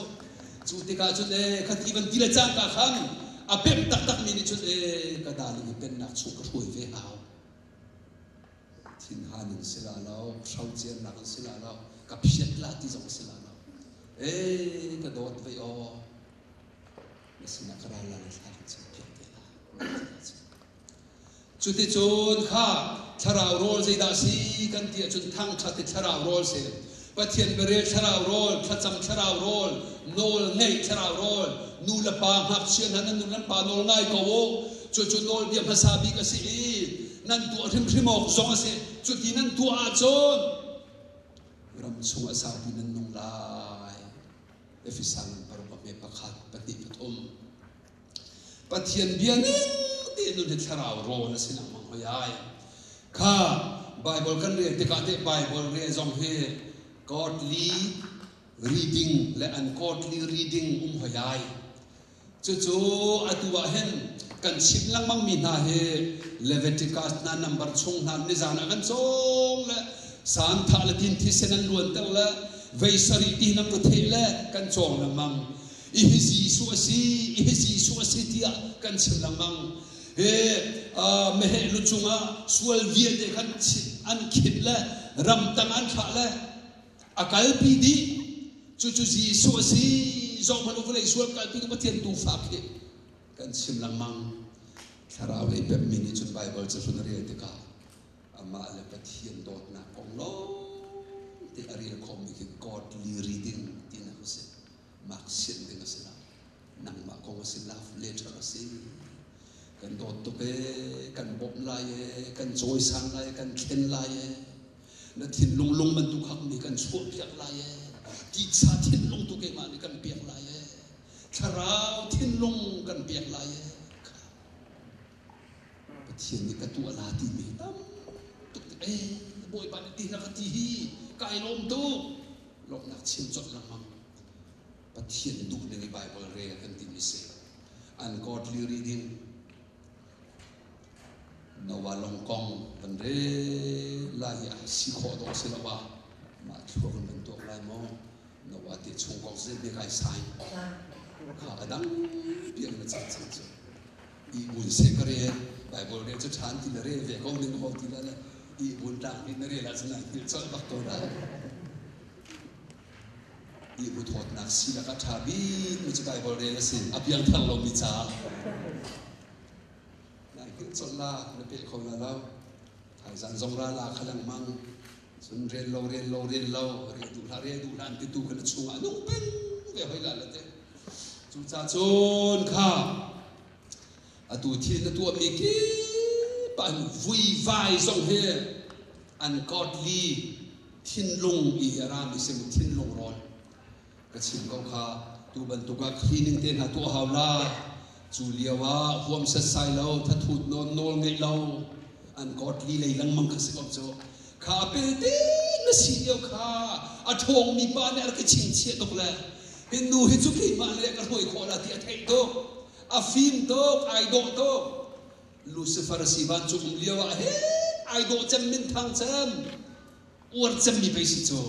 Cu tikah cun ee khati van ti le cangka khan a pem taktak mi nih cun ee ka darling hi pennak chung ka hruai ve hau. Thinhan in si la lo, hrociannak in si la lo, ka phiat la ti zong si la lo. Ee ka dawt ve aw. Na sinah ka ral la le thla kan chim piak te la. Cuticun kha thlarau rawl zeidah a si kan ti ahcun thangṭhat i thlarau rawl si. Pathian biarel thlarau rawl, thlacam thlarau rawl, nawl ngeih thlarau rawl, nu le pa ngakchia hna nan nu nan pa nawl ngai ko u. Cucu nawlbia hmasa bik a si i nan tuah hrimhrim awk zong a si. Cuti nan tuah ahcun ram chungah saupi nan nung lai. Efesa ngan paruk a hme pakhat, pahnih, pathum. Pathian bia ning tein nun hi thlarau rawl a si lengmang hoi ai. Kha Bible kan rel tikah teh Bible rel zong hi godly reading le ungodly reading um hoi ai. Cucu atu ah hin kan chim lengmang mi hna hi Leviticus hna number chung hna nizan ah kan cawng le santhah le tin thisen an luanter le vei sarih ti nan va theh le kan cawng lengmang. Hihi Jesuh a si, hihi Jesuh a si tiah kan chim lengmang. Hi meheh lu cungah sual vialte khan an khit le ramtang an thlah le a kalpi dih. Cucu Jesuh a si. Zohhmanh u vawlei sual kalpi tu Pathian tuufa khi kan chim lengmang. Thlarau lei pemmi nih cun Baibal cahlun a rel tikah amah le Pathian dawtnak kong lawng te a rel khawhmi khi godly reading tinak a si. Mak sianh ding a si lo. Nangmah kong a si, love letter a si. Kan dawt tuk ee, kan bawmh lai ee, kan cawisan lai ee, kan thlen lai ee. Na thinlung lung bantuk hakmi kan chuahpiak lai ee. Titsa thinlung tu keimah nih kan pek lai ee. Thlarau thinlung kan pek lai ee. Pathian nih ka tuah la timi tam tuk ee Bawipa nih ti na ka ti hi kai lawm tuk. Lawmhnak chim colh lengmang. Pathian duh ning i Bible rel kan timi si. Ungodly reading. Noah lawng kong van rel lai i si khawh dawh si lo ah mah thluak in van tuak lai maw? Noah te chung kong zei bik ai sai. Kha a dang piak na cang cang cu. I bun se ka rel Bible rel cu ṭhan ti na rel ve ko ning ho ti la le i bun tlang hi na rel ahcun ai hngilh colh bak ko lai. I bu thawtnak si lak a ṭha bik mi cu Bible rel a si. A piangthar lomi caah. Na hngilh colh la, na peh kho la lo. Thaizan zong ra la kha lengmang. Cun rel lo, rel lo, rel lo, rel duh hlah, rel duh hlah an titu kha na chungah nung peng ve hoi la la te. Cucaah cun kha atu thil na tuahmi kip ah vuivai zong hi ungodly thinlung i a rami simi thinlung rawl ka chim ko kha tu bantuk ah cleaning te hna tuah hau la cu lio ah huam setsai lo thathut nawn nawl ngeih lo ungodly lei lengmang kha si ko cu kha a pelte na si lio kha a ṭhawngmi pa nih a rak i chingchiah tuk le hi nu hi cu keimah le ka hruai khawh la ti a theih tuk a fim tuk ai dawh tuk Lucifer si vancung um lio ah he ai dawh cem minthang cem uar cemmi pei si cu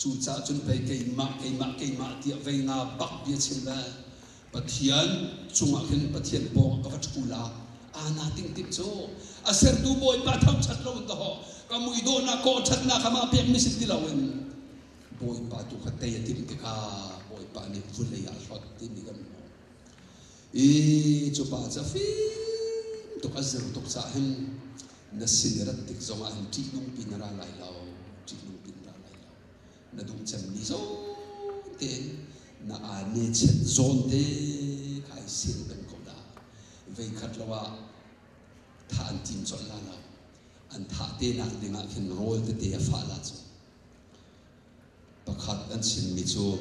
cucaah cun pei keimah keimah keimah tiah vei nga bak bia chim le Pathian cungah khin Pathian pawng ka va ṭhu la ana ting tim cu a sertu Bawipa thangṭhat lo in dahawh ka mui dawhnak kawh ṭhatnak kha mah pekmi si ti loin Bawipa tu kha tei a timh tikah Bawipa nih vulei ah hlot timi kan hmuh i cu pa cu fim tuk a zir tuk caah hin na sin i rat tik zongah hin ṭihnung pi na ra lai lo ṭihnung pi na ra lai lo na duh cemmi zawn tein na aa ne chet zawn te kha ai sin peng ko dah vei khat lo ah thah an tim colh la lo an thah te nak ding ah khin rawl tete a fah la cu Pakhat an chimmi cu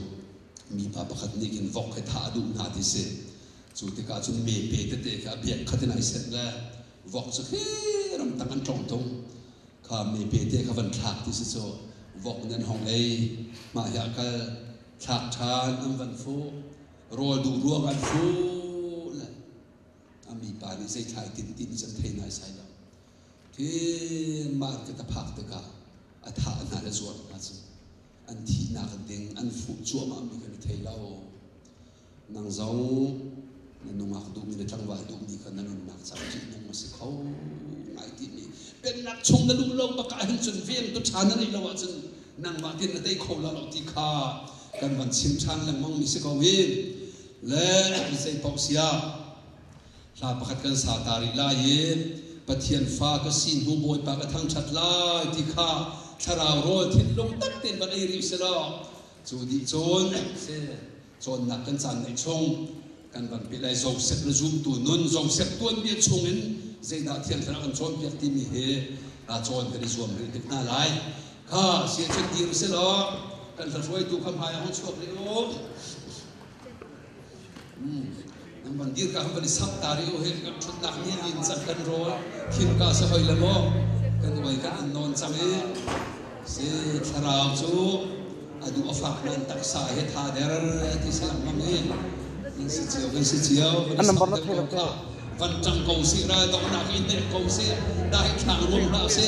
mipa pakhat nih khin vok he thah a duh hna ti si. Cu tikah cun mepe tete kha a biak khat in ai senh le vok cu khi ramtang an tlong tung. Kha mepe te kha van thlak ti si cu vok nih an hong ei. Mah hi a kal thlak ṭhan an van fuh. Rawl duh ruang an fuh le a mipa nih zei thlai tin tin cu an thei naisai lo. Khi market a phak tikah a thah hna le zuar hna cu an thihnak ding an fuh cuahmah mi kan i thei lo. Nang zong na nungak duhmi na tlangval duhmi kha na nunnak caah ṭihnung a si kho ngai timi pennak chung na luh lo bak ah hin cun vengtu ṭha na neih lo ahcun nangmah tin na tei kho la lo ti kha kan van chim ṭhan lengmang mi si ko hi. Le zei paoh siah hla pakhat kan sa ta rih lai i Pathian fa ka si hnu Bawipa ka thangṭhat lai ti kha thlarau rawl thinlung tak tein van ei rih selaw cu dih cun si cawnnak kan caan neih chung kan van pe lai. Joseph le zumtu nun, Joseph tuanbia chungin zeidah Thiang Thlarau kan cawnpiak timi hi cawn kan i zuam rih tik hna lai. Kha sia cun dir selaw kan hruaitu kha hmai ah hung chuak rih u. Nan van dir ka kan i sak ta rih u hi. Kan ṭhutnak nih in cang kan rawl thim ka si hoi le maw kan uai kan in nawn cang i si thlarau cu a duh a fak nan taksa he tha der ti si lengmang i kan si cio kan si cio kan i sak deuh ko kha van ṭang ko si ral donghnak in nek ko si dah hi thlang rum hlah si.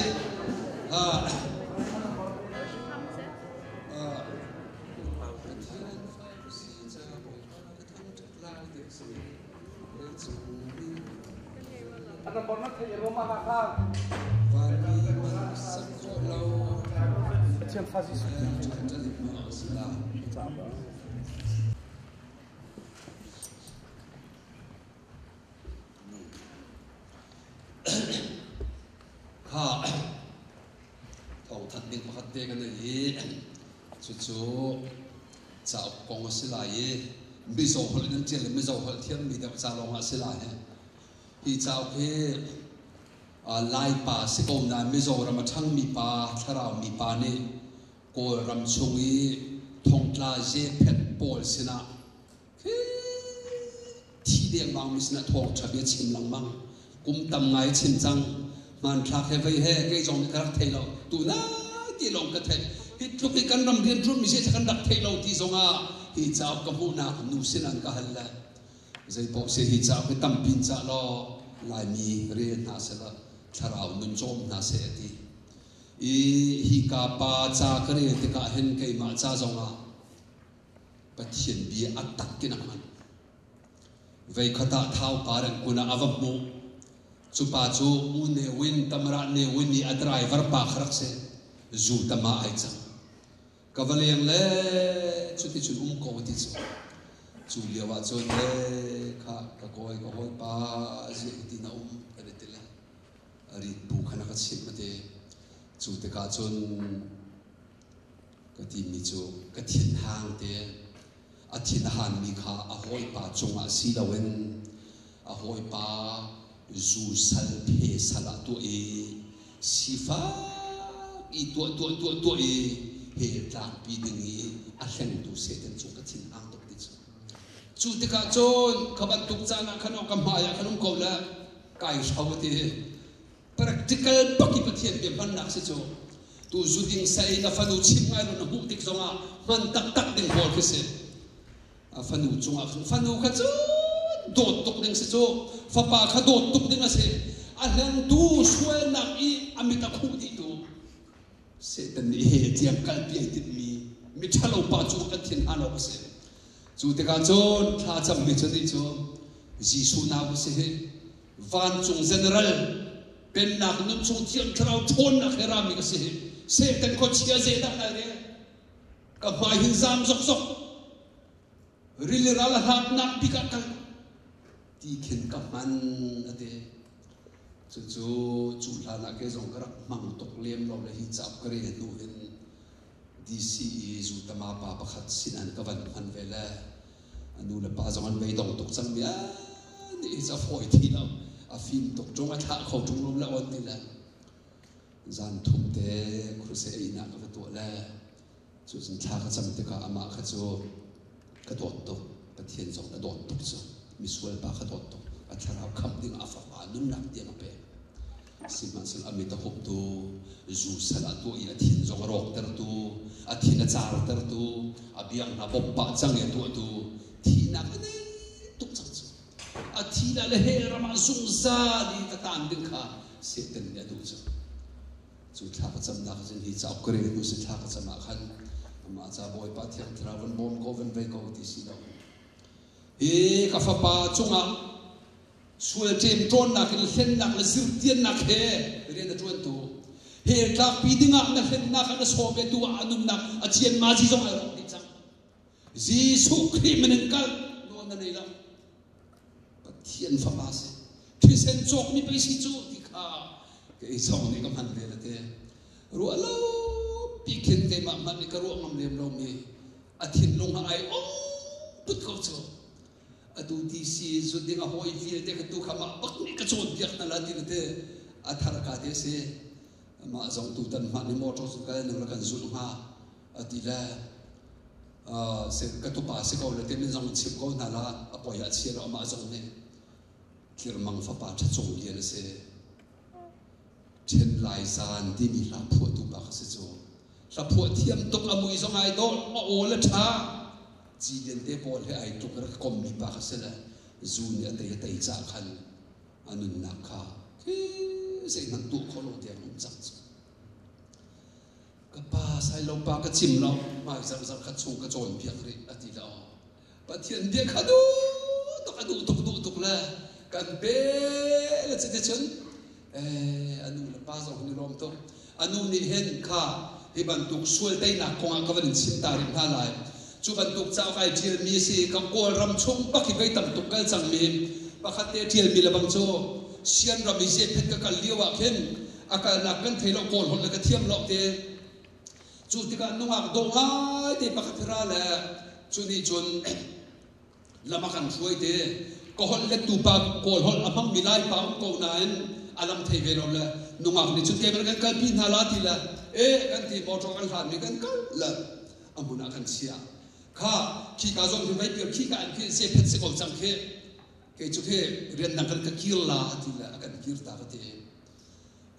Pathian fa Jesuh. Kha thawngthanh ding pakhat te kan nei i cucu cauk kong a si lai i Mizo holh in an ṭial i Mizo holh thiammi deuh ca lawngah a si lai. Hi cauk hi Laipa si ko nain Mizoram a ṭhangmi pa, thlarau mi pa nih Kawlram chung i thongtla zephet pawl sinah Thi dengmang mi sinah thawngṭha bia chim lengmang. Kum tam ngai chim cang. Hmanthlak he vei he kei zong nih ka rak thei lo. Tu nai ti lawng ka theih. Hi tluk i kan ram rian ṭuan mi si kan rak thei lo ti zongah hi cauk ka hmuhnak nu sin an ka hal le zeipaoh si hi cauk hi tampi in cah law Laimi rel hna seh thlarau nun cawm hna seh a ti. I hika pa ca ka rel tikah hin keimah ca zongah Pathian bia a tak in a hman. Veikhat ah Thau pa rengkun ah a va hmuh. Cu pa cu U Ne Win, Tamara Ne Win i a driver pa kha rak si. Zu tama ai cang. Ka va leng le cuticun um ko ti cu. Cu lio ah cun le kha ka kawi ka hawipa ziah hi ti na um kan i ti le rit bu kha na ka chimh a ti. Cu tikah cun Ka timi cu ka thinhang te a thin a hanmi kha a hawipa cungah si loin a hawipa zu sal phe sal ah tuah i sifak i tuah tuah tuah tuah i he tlakpi ding i a hlengtu Satan cung ka thinhang tuk ti cu. Cu tikah cun kha bantuk caan ah khan ka hmai ah khan um ko le kai hro ti. Practical bak i Pathian bia hmannak si cu tu zu ding sa in a fanu chim ngai lo na hmuh tik zongah hman taktak ding pawl khi si. A fanu cungah khan fanu kha cu dawt tuk ding si cu fapa kha dawt tuk ding a si. A hlengtu sualnak i a mit a khuh dih tu Satan nih he tiang kalpi ai timhmi miṭhalo pa cu kan thin han awk a si. Cu tikah cun thla cammi cu nih cu Jesuh nau si hi vancung general pennak nunchung thiang thlarau ṭhawnnak he rami ka si hi. Satan khuachia zeidah nai rel ka hmai hin zam zokzok rili ral a hlatnak bik ah kal ti khin ka hman a ti. Cucu cu hlan ah kei zong ka rak hmang tuk lem lo le hi cauk ka rel hnu hin DCE zutama pa pakhat sin an ka van hman ve le a nu le pa zong an beidong tuk cang mi nih hi a fawi thi lo a fim tuk ṭung a thlah kho ṭung lo le on ti le zan thum te crusade einak ka va tuah le cucun thla ka cam tikah amah kha cu ka dawt tuk. Pathian zong a dawt tuk cu misual pa kha dawt tuk a thlarau khamh ding a fapa nunnak tiang a pek. Sihmanhsehlaw a mit a huptu zu sal a tuah i a thin zong a rawktertu a thin a cartertu a biang hna bawmh pah cang i a tuahtu thihnak a nei tuk cang cu a thi la le he ram ah zungzal i ka taan ding kha. Satan nih a duh cu. Cu thla ka camnak cun hi cauk ka rel hnu si thla ka cam ah khan amah ca Bawipa Thiang Thlarau van bawm ko van vei ko ti si lo. Hi ka fapa cungah sual ṭemṭawnnak in hlennak le zirtiannak he rian a ṭuantu hell tlakpi dingah na hlennak ah na sawm le tu ah a nunnak a cian ma zi zong ai rawk dih cang. Jesuh Khrih min in kal nawl na nei lo. Pathian fapa si. Thisen cawkmi pei si cu ti kha kei zong nih ka hman ve te. Ruah lo pi khin keimah hmanh nih ka ruah ngam lem lomi a thinlung ah ai ong put ko cu. Atu DC zut ding a hawi vialte ka tu kha mah bak nih ka cawnpiak hna la ti te a thar ka te si. Mah zong tutan hmanh ni motor cu kal ning la kan zulh hnga a ti le ka tupa si ko le te min zong chim ko hna la a poi ah chia lo amah zong nih Tlirmang fapa ṭha cung lian a si. Ṭhen lai zan timi hla phuahtu pa kha si cu. Hla phuah thiam tuk a mui zong ai dawh a aw le ṭha ci lian te pawl he ai tluk rak kommi pa kha si le zu nih a tei a tei cah khan a nunnak kha khi zeihmanh tuah kho lo tiang um cang cu. Ka pa sailo pa ka chim lo hmai zarh zarh khat chung ka cawnpiak rih a ti le aw Pathian bia kha duh tuk a duh tuk duh tuk le kan pe le cuti cun a nu le pa zong hin i lawm tuk. A nu nih hin kha hi bantuk sual teinak kong ah ka van in chim ta rih hna lai. Cu bantuk cauk ai ṭialmi a si i ka Kawlram chung bak hi vei tam tuk kal cangmi pakhat te ṭialmi lebang cu Sian ram i Zephet ka kal lio ah khin a kalnak kan thei lo Kawl holh le ka thiam lo te. Cu tikah nungak dawh ngai te pakhat ra le cu nih cun lam a kan hruai te. Ka holh lettu pa Kawl holh a hmangmi Lai pa um ko nain a lam thei ve lo le nungak nih cun keimah kan kalpi hna la ti le e kan ti motor kan hlanmi kan kal le a hmun ah kan chiah. Kha khika zong hi vei pir khika an khi sephet si ko cang khi kei cu khi rian dang kan ka kir la ti le a kan kir ta ka ti.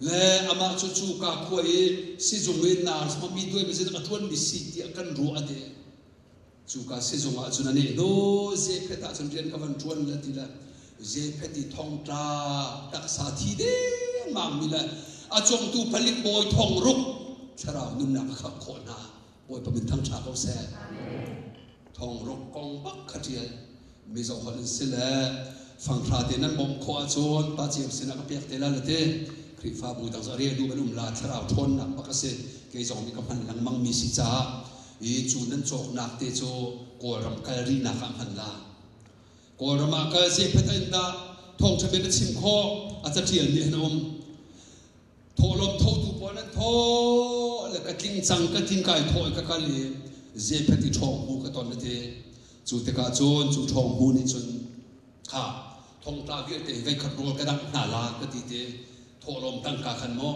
Le amah cu cu ka khua i sizung i nurse mi duai mi a ṭuanmi si tiah kan ruah a ti. Cuka sizung ah cun a nih hnu Zephet ah cun rian ka van ṭuan le ti le Zephet i thongtla taksa thi dengmang mi le a congtu palik bawi thong ruk thlarau nunnak a khamh khawh hna. Bawipa min thangṭha ko seh. Thong ruk kong bak kha ṭial. Mizo holh in si le fanghra te nan bawmh khawh ahcun pa Ceu sinah ka pek te la le ti. Khrihfabu dang cu a rel duh an um la thlarau ṭhawnnak bak a si. Kei zong nih ka hman lengmang mi si caah i cu nan cawknak te cu Kawlram kal rihnak ah hman la. Kawlram ah kal zeiphat in dah thawngṭha bia na chim khawh a caṭial nih hin a um. Thawhlawm thotu pawl nan thaw le ka tling cang ka tling kai thaw i ka kal i zeiphat i ṭhawng hmu ka ton te. Cu tikah cun cu ṭhawng hmu nih cun kha thongtla vialte hi veikhat rawl ka dangh hna la ka ti te thawhlawm tangka khan maw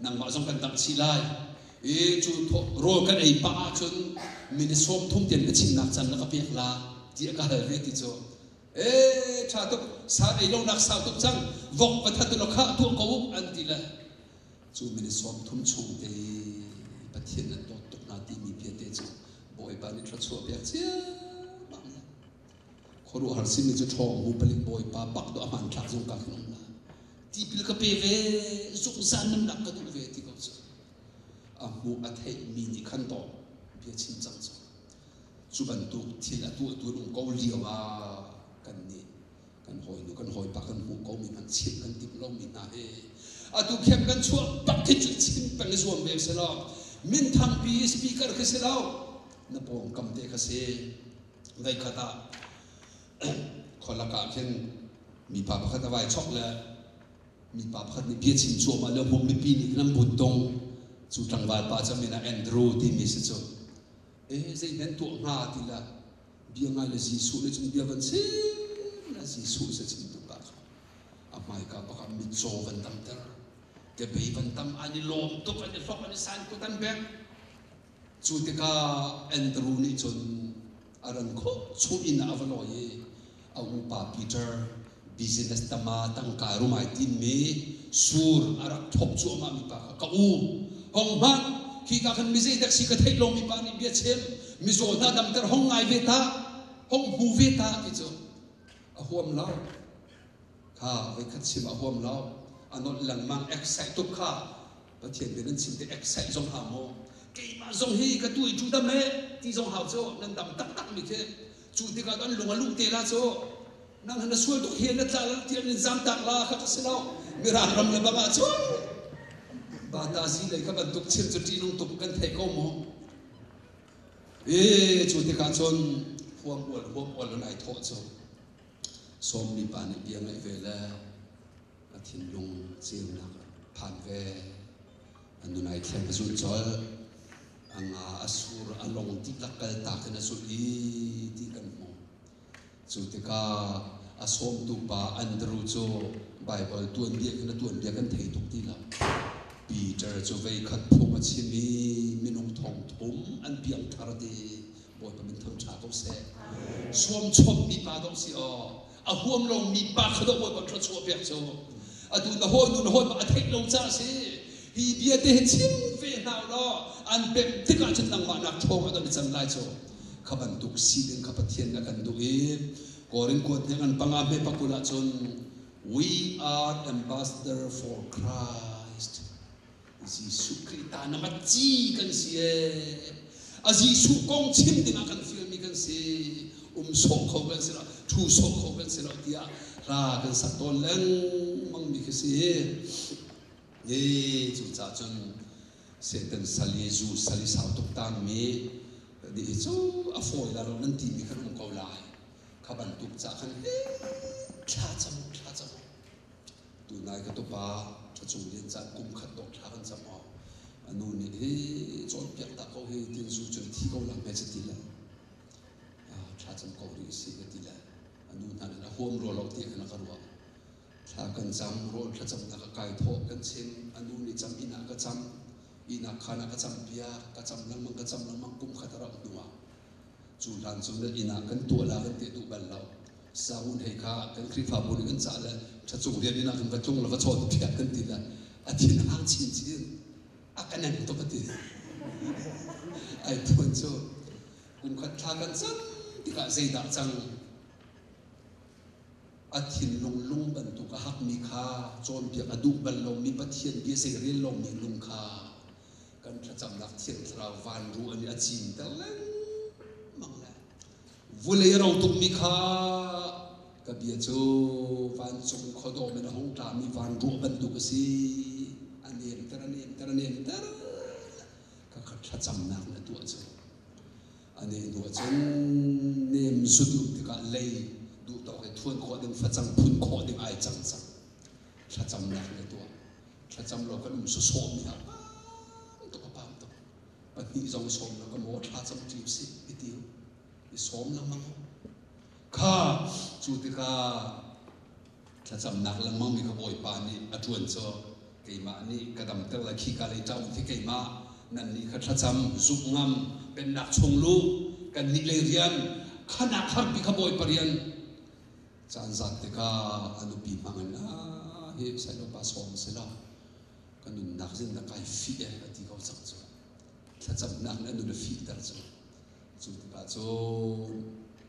nangmah zong kan dangh chih lai i cu rawl kan ei pah ahcun mini 30 tian ka chimnak can na ka pek la ti a ka hal ve ti cu e ṭha tuk sa ei lonak sau tuk cang vok va that lo kha tuah ko an ti le cu mini 30 chung te Pathian an dawt tuk hna timi bia te cu Bawipa nih thluachuah pek ciammam le khuaruahhar simi cu ṭhawng hu palik bawipa bak do a hmanthlak zong ka khin um la tipil ka pe ve zungzal nunnak ka duh ve ti ko cu a hmuh a theih mi nih khan dawh bia chim cang cu cu bantuk thil a tuah tu um ko lio ah kan nih kan hawinu kan hawipa kan hmuh ko mi hmanh chim kan timh lo mi hna hi atu khem kan chuah bak khi cu chim peng i zuam ve si lo minthangpi speaker khi si lo na pawngkam te kha si Voikhat ah khualak ah khin mipa pakhat a vai chok le mipa pakhat nih bia chim cuahmah le hmum mipi nih khin an but tung. Cu tlangval pa cu a min ah Andrew timi si cu. Eh zei nan tuah hnga ti le bia ngai le Jesuh nih cun bia van chim le Jesuh se chim tuk ah kha a hmaika bak ah mitcaw van damter kebei van tam an i lawm tuk an i hlok an i san kut an bek. Cu tikah Andrew nih cun a ran khawh chung inn ah a va lawi i a upa Peter business tama tangka rum ai tinmi sur a rak thawk cuahmah mi pa kha ka u hong hmanh khika khan mi zeidek si ka theih lomi pa nih bia chim mizaw hna damter hong ngai ve ta hong hmu ve ta ti cu a huam lo. Kha voikhat chim a huam lo. A nolh lengmang, excite tuk kha. Pathian bia nan chim te excite zong hau maw? Keimah zong hi ka tu i tu dam he ti zong hau cu, nan dam taktak mi khi. Cu tikah an lung a luh te la cu. Nang na sual tuk he na tla la ti an in zam tak la kha ka si lo. Mirang ram le bang ah cun bata zi lei kha bantuk chim cu ṭihnung tuk kan thei ko maw? E cu tikah cun huam ual huam ual in ai thawh cu. Sawmmi pa nih bia ngaih ve le a thinlung ceunak a phan ve. A nun ai thleng a zulh colh. A nga a sur a long dihlak kaltak in a zulh i ti kan hmuh. Cu tikah a sawmtu pa Andrew cu Baibal tuanbia khin a tuanbia kan thei tuk ti lo. Peter cu veikhat phung a chim i minung thong thum an piangthar ti Bawipa min thang ṭha ko seh. Sawm chommi pa dawh si aw. A huam lomi pa kha dawh Bawipa thluachuah pek cu. Atu na hawi nu na hawi a theih lo caah si. Hi bia te hi chim ve hna law an pek tikah cun nangmah nak ṭhawng ah dah na can lai cu. Kha bantuk si ding kha Pathian a kan duh i Korin kuat nih an panga hme pakul ahcun we are ambassador for Christ. Jesuh Khrih ta na ci kan si ee. A Jesuh kong chim dingah kan fialmi kan si. Um sawh kho kan si lo, thu sawh kho kan si lo tiah hla kan sak tawn lengmang mi khi si. E cucaah cun Satan sal i zu sal i sau tuk tangmi nih hi cu a fawi la lo nan timi khan um ko lai. Kha bantuk ca khan thla cam thla cam. Tunai ka tupa ṭhacung lian caan kum khat dawh thla kan cam aw. A nu nih hi cawnpiak ta ko hi tin zu cun thi ko la hme ti le thla cam ko rih si ka ti le a nu hna nih a huam rua lo ti khan a ka ruah. Thla kan cam, rawl thlacamnak a kai thawh kan chim, a nu nih cam inn ah ka cam, ihnak khaan ah ka cam piak, ka cam lengmang, ka cam lengmang kum khat a rauh hnu ah cu hlan cu na inn ah kan tuah la kan ti duh bal lo. Sangun hei kha kan Khrihfabu nih kan cah le ṭhacung rian inn ah kan va tlung le va chawn piak kan ti le a thin hang chinchin a ka nem tuk a ti. Ai phuan cu kum khat thla kan cam tikah zeidah cang A thinlung lung bantuk a hakmi kha cawnpiak a duh bal lomi Pathian bia zei rel lomi lung kha kan thlacamnak Thiang Thlarau vanruah nih a cinter lengmang le vulei a ro tukmi kha ka bia cu vancung khuadawm in a hung tlami vanruah bantuk a si. A nemter, a nemter, a nemter. Ka thlacamnak na tuah cu. A ne hnu ahcun nem zut um tikah lei duh tawk i thuan khawh ding, facang phun khawh ding ai cang cang. Thlacamnak na tuah. Thlacam lo kan um sawsawh mi ah pam tuk a pam tuk. Pahnih zong sawm lo ka maw thlacam ṭi usih i ti i sawm lengmang. Kha cu tikah Thlacamnak lengmang mi ka Bawipa nih a ṭuan cu keimah nih ka damter lai khika lei ṭa um khi keimah nannih kha thlacam zumh ngam pennak chung luh kannih lei rian khanak harpi kha Bawipa rian caan zat tikah a nupi hmang in ah hi sailopa sawm si lo ka nunnak zin na kai fih e a ti ko cang cu thlacamnak nih a nun a fihter cu Cu tikah cun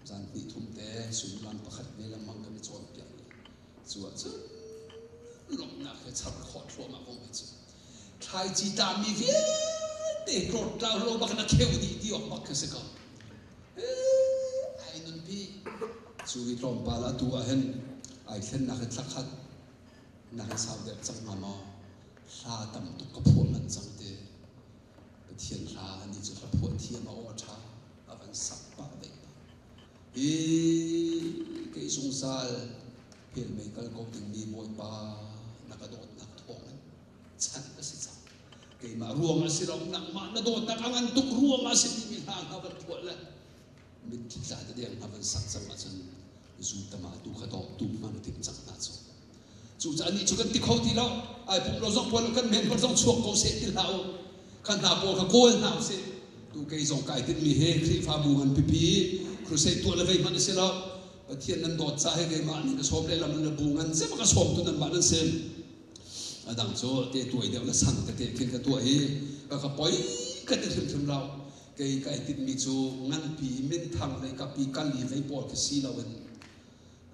zan hnih thum te suimilam pakhat ve lengmang kan i cawnpiak i cu ahcun lawmhnak he char khawh thluahmah ko cu. Thlaici tami vialte tlawt lo bak in a kheu dih ti awk bak khi si ko. Ai nunpi. Cu i tlawmpal atu ah hin ai thlennak hi thla khat nak in sau deuh cang hnga maw? Hla tam tuk ka phuah manh cang te. Pathian hla nih cu hla phuah thiam a aw a ṭha a van sak pah ve pah. Hi kei zungzal helmei kal ko dingmi Bawipa na ka dawtnak thawngin chanh ka si cang. Keimah ruang a si lo, nangmah na dawtnak a ngan tuk ruang a si timi hla hna van phuah le mitthli tla te deng hna van sak cang ahcun zu tama tu kha dawt tu hman a timh cang hna cu. Cucaah nih cu kan ti kho ti lo. Ai pum lo zong puan kan men zong chuak ko seh ti hlah u. Kha hna pawl kha kawl hna usih. Tu kei zong kai tinhmi hi Khrihfabu ngan pipi crusade tuah le vei hmanh a si lo. Pathian nan dawt ca he keimah nih ka sawm lehlam le bu ngan cem ka sawm tu nanmah nan si. A dang cu te tuai deuh le sang tete khin ka tuah hi ka ka poi ka ti hrimhrim lo. Kei kai tinhmi cu nganpi minthang lei kapi kali vei pawl khi si loin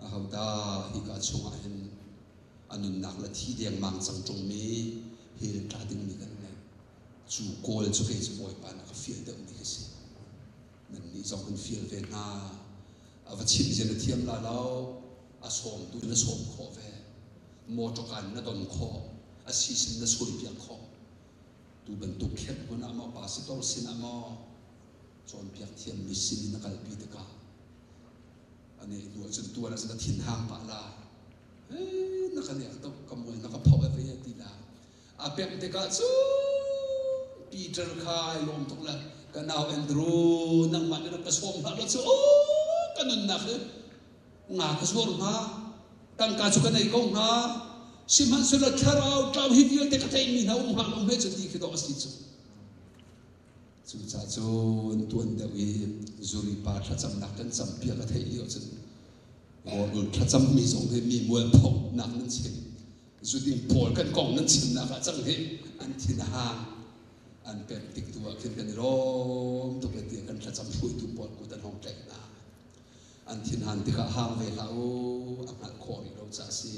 ahodah hika chungah hin. A nunnak le thi dengmang cang ṭungmi hell tla dingmi kan nei. Cu kawl cu kei cu Bawipa nih a ka fial deuhmi ka si. Nannih zong kan fial ve hna. A va chim zia na thiam la lo. A sawmtu na sawm khawh ve. Mawṭawka in na don khawh. A sisin na suaipiak khawh. Tu bantuk khenh hmun ah maw pastor sin ah maw cawnpiak thiammi sin in na kalpi tikah ane hnu ahcun tuan ahcun na thinhang pah la. Na ka nek tuk ka mual na ka phoh e ve ti la. A pek tikah cun Peter kha ai lawm tuk le ka nau Andrew nangmah nih rak ka sawm hlah law cu ka nunnak hi nga ka zuar hnga tangka cu ka nei ko hnga sihmanhsehlaw thlarau tlau hi vialte ka theihmi hna um hnga lo hme cu ti khi dawh a si cu. Cucaah cun tuan deuh i zuri pa thlacamnak kan campiak a theih lio cun rawl thlacammi zong hi mi mualphonak nan chim zuding pawl kan kong nan chimnak ah cang hi an thin a hang an pem tik tu ah khin kan i lawm tuk le tiah kan thlacam hruaitu pawl kut an hong tlaih hna. An thinhan tikah hang ve hlah u, a hngalh khawh rih lo ca si.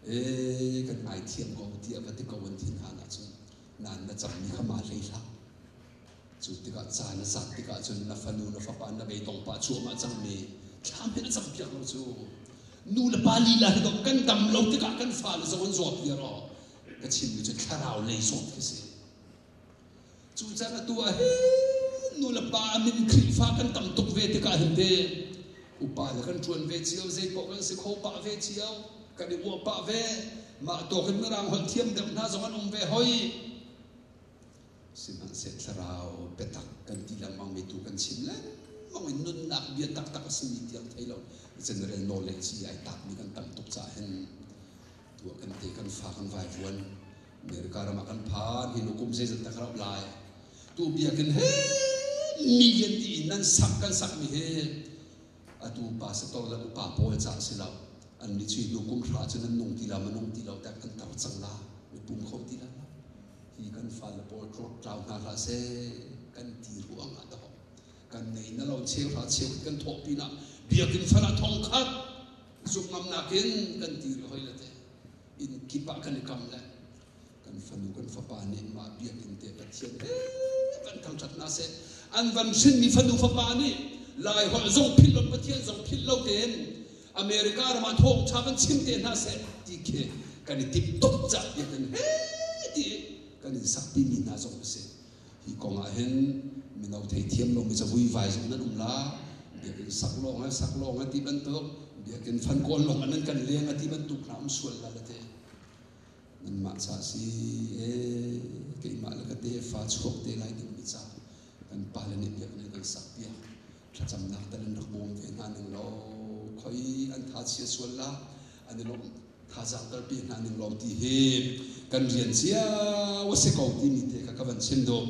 Ee, kan ngaithiam ko tiah va ti ko an thinhan ahcun nain na cammi kha mah hlei hlah. Cu tikah ca na zat tikah cun na fanu na fapa na beidong pah cuahmah cangmi thlam he na campiak lo cu. Nu le pa lila hi dawh kan dam lo tikah kan fale zong an zawt viar aw. Ka chimmi cu thlarau lei zawt khi si. Cucaah atu ah hin nu le pa min Khrihfa kan tam tuk ve tikah hin te upa le kan ṭuan ve cio, zeipaoh kan si kho pah ve cio, kan i uah pah ve. Mah tawk in Mirang holh thiam deuh hna zong an um ve hoi. Sihmanhseh thlarau biatak kan ti lengmang mi tu kan chim lengmang in nunnak bia taktak a simi tiang thei lo general knowledge i ai takmi kan tam tuk caah hin tuah kan te kan fa kan vaivuan America ram ah kan phan hi nukum zeizat dah ka rauh lai tu biakinn he million ti in nan sak kan sak mi hi atu pastor le upa pawl ca si lo an mi chui hnu kum hra cu nan nung ti lo manung ti lo tak an tar cang la mi pum kho ti la hi kan fale pawl tlawt tlau hna hlah seh kan ti ruang ah dawh kan nei na lo cheu hra cheu kan thawh pinah biakinn fan ah thong khat zumh ngam nakin kan ti rih hoi le te inn kip ah kan i kam le kan fanu kan fapa nih mah biakinn te Pathian he van thangṭhat hna seh an van hrinmi fanu fapa nih Lai holh zong philh lo Pathian zong philh lo tein America ram ah thawngṭha van chim te hna seh ti khi kan i tip tuk cah biakinn he ti kan in sakpi mi hna zong a si. Hi kong ah hin mino theithiam lomi cavuivai zong nan um la. Biakinn sak lawng ah sak lawng ah ti bantuk, biakinn fan kawl lawng ah nan kan leng a ti bantuk hna um sual la le te. Nanmah ca si ee keimah le ka tefa chuak te lai dingmi ca kan pale nih biakinn an kan sak piak. Thlacamnak tal in rak bawm ve hna ning law khoi an tha chia sual la an i lawmh thazaang kalpi hna ning law ti hi kan rian cio a si ko timi te kha ka van chim duh.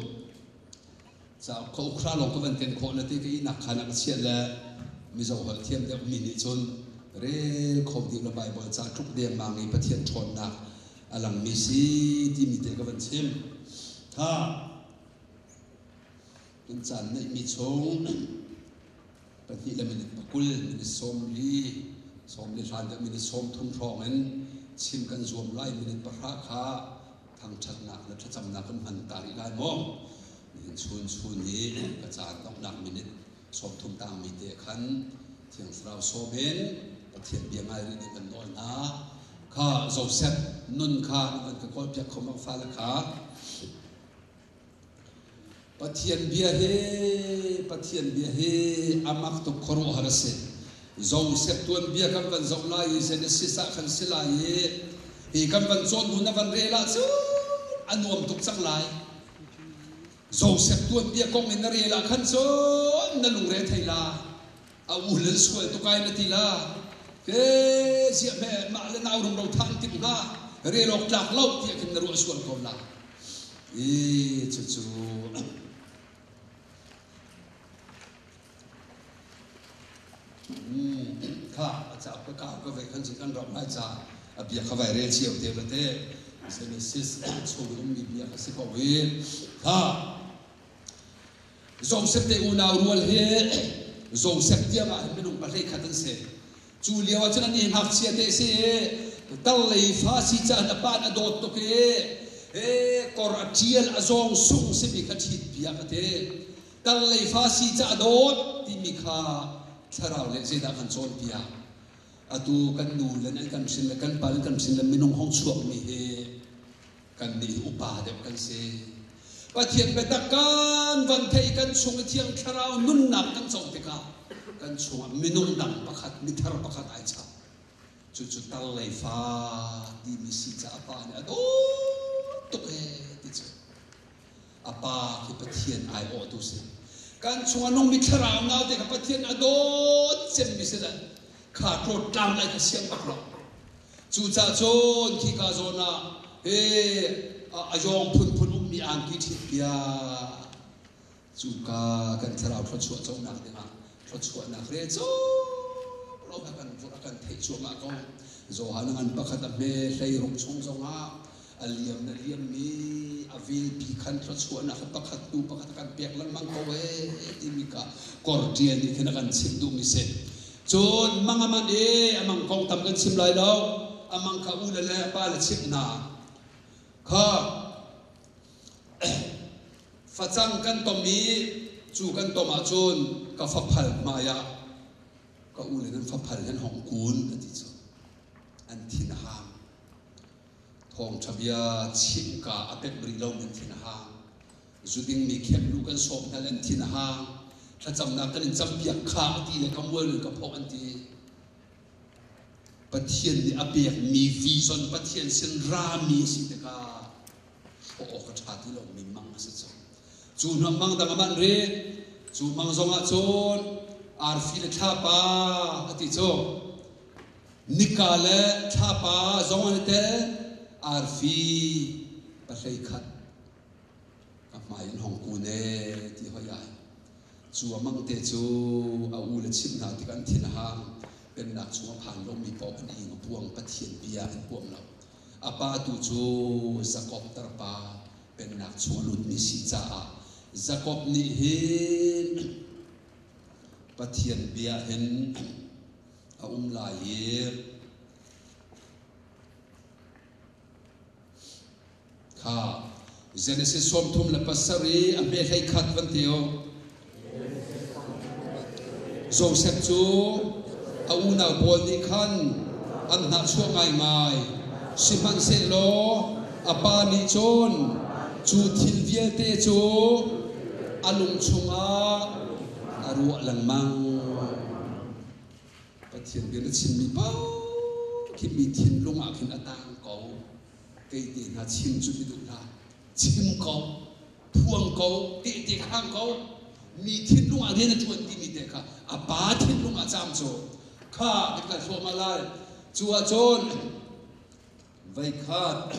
Cauk kha ukhra lawng ka van ken khawh na ti ka ihnak khan ah ka chiah le Mizo holh thiam deuh mi nih cun rel kho dih le Baibal ca tluk dengmang i Pathian ṭhawnnak a langmi si timi te ka van chim. Ha Kan caan neihmi chung pahnih le minute pakul, minute 40, 40 hlan deuh minute 30 hrawng in chim kan zuam lai. Minute 10 kha thangṭhatnak le thlacamnak kan hman ta rih lai maw? Nihin chun chun i ka caan donghnak minute 30 tangmi te khan Thiang Thlarau sawm in Pathian bia ngai rih ding kan nawl hna. Kha Joseph nun kha nan van ka kawlpiak kho mak fale kha. Pathian bia hi Pathian bia hi a mak tuk khuaruahhar a si. Joseph tuanbia kan van zoh lai i Genesis ah khan si lai i hi kan van cawn hnu na van rel ahcun a nuam tuk cang lai. Joseph tuanbia kong in na rel ah khan cun na lungre thei la. A u le sual tuk ai na ti la. Ke ziah hme mah le nau rumro than tik hnga rel awk tlak lo tiah khin na ruah sual ko la. I cucu kha a cauk ka kau ka vei khan cun kan ram lai ca a bia kha vai rel cio te la te Genesis chung ummi bia kha si ko i kha Joseph te unau rual hi Joseph tiang ah hin minung pahlei khat an si. Cu lio ah cun an i ngakchia te si i. Tar lei fa si caah na pa na dawt tuk i e kor a ṭial a zawng sung simi kha ṭhit piak a ti. Tar lei fa si caah dawt timi kha thlarau le zeidah kan cawnpiak. Atu kan nu le an kan hrin le kan pa le kan hrin le minung hong chuakmi hi kannih hi upa deuh kan si. Pathian biatak kan van theih kan chung i Thiang Thlarau nunnak kan co tikah kan chungah minung dang pakhat mithar pakhat ai chap. Cucu tar lei fa timi si caah a pa nih a dawt tuk ee ti cu. A pa khi Pathian aiawhtu si. Kan chung a nungmi thlarau naute kha Pathian a dawt cemmi si le kha tlawt tlang lai kha siang bak lo. Cucaah cun khika zawn ah he a yawng phunphun ummi angki ṭhit piak. Cuka kan thlarau thluachuah conak dingah thluachuahnak re cawk lo kha kan vurh a kan theih cuahmah ko. Johan ngan pakhat a hme hleiruk chung zongah a liam na liammi a vilpi khan thluachuahnak pakhat hnu pakhat a kan pek lengmang ko ee timi kha kor ṭial nih khin a kan chimh duhmi si. Cun mang a man i a mang kong tam kan chim lai lo. A mang kha u le le pa le chimh hna. Kha Facang kan tom i cu kan tom ahcun ka faphal hmai ah ka u le nan faphal hen hong kun a ti cu. An thin a hang. Thawngṭha bia chimka a pemh rih lo an thin a hang. Zuding mi khem lu kan sawm hna le an thin a hang. Thlacamnak kan in campiak kha a ti le ka mual in ka phawk an ti. Pathian nih a pekmi vision Pathian sin rami a si tikah hrawh awk a ṭha ti lomi mang a si cang. Cu hnu mang dang a manh rih. Cu mang zongah cun arfi le thlapa a ti cu. Nika le thlapa zong an i tel. Arfi pahlei khat ka hmai in hong kun ee ti hoi ai. Cu a mang te cu a u le chimh hna tikah an thin a hang. Pennak chung a phan lomi paoh an ing a puang Pathian bia an huam lo. A pa tu cu Jakob tarpa pennak chung a lutmi si caah Jakob nih hin Pathian bia hin a um lai i kha Genesis 37 a hme 11 van ti u. Josef cu a unau pawl nih khan an hnahchuah ngaingai. Sihmanhsehlaw a pa nih cun cu thil vialte cu a lung chungah a ruah lengmang. Pathian bia na chimmi paoh khi mi thinlung ah khin a tang ko. Kei te hna chim cu ti duh hlah. Chim ko. Phuang ko, tehte khang ko, mi thinlung ah rian a ṭuan timi te kha a pa thinlung ah caam cu kha kan kal thluahmah lai. Cu ahcun voikhat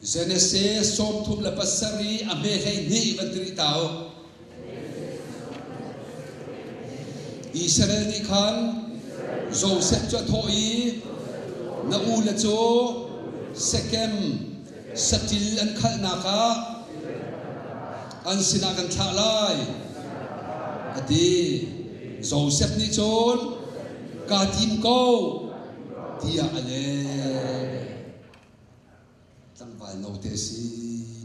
Genesis 37 a hme 12 van tiri ta u. Israel nih khan Josef cu a thawh i na ule cu Sekem saṭil an khalhnak ah an sinah kan thlah lai a ti. Josef nih cun kaa tim ko tiah a leh. Tlangval note si,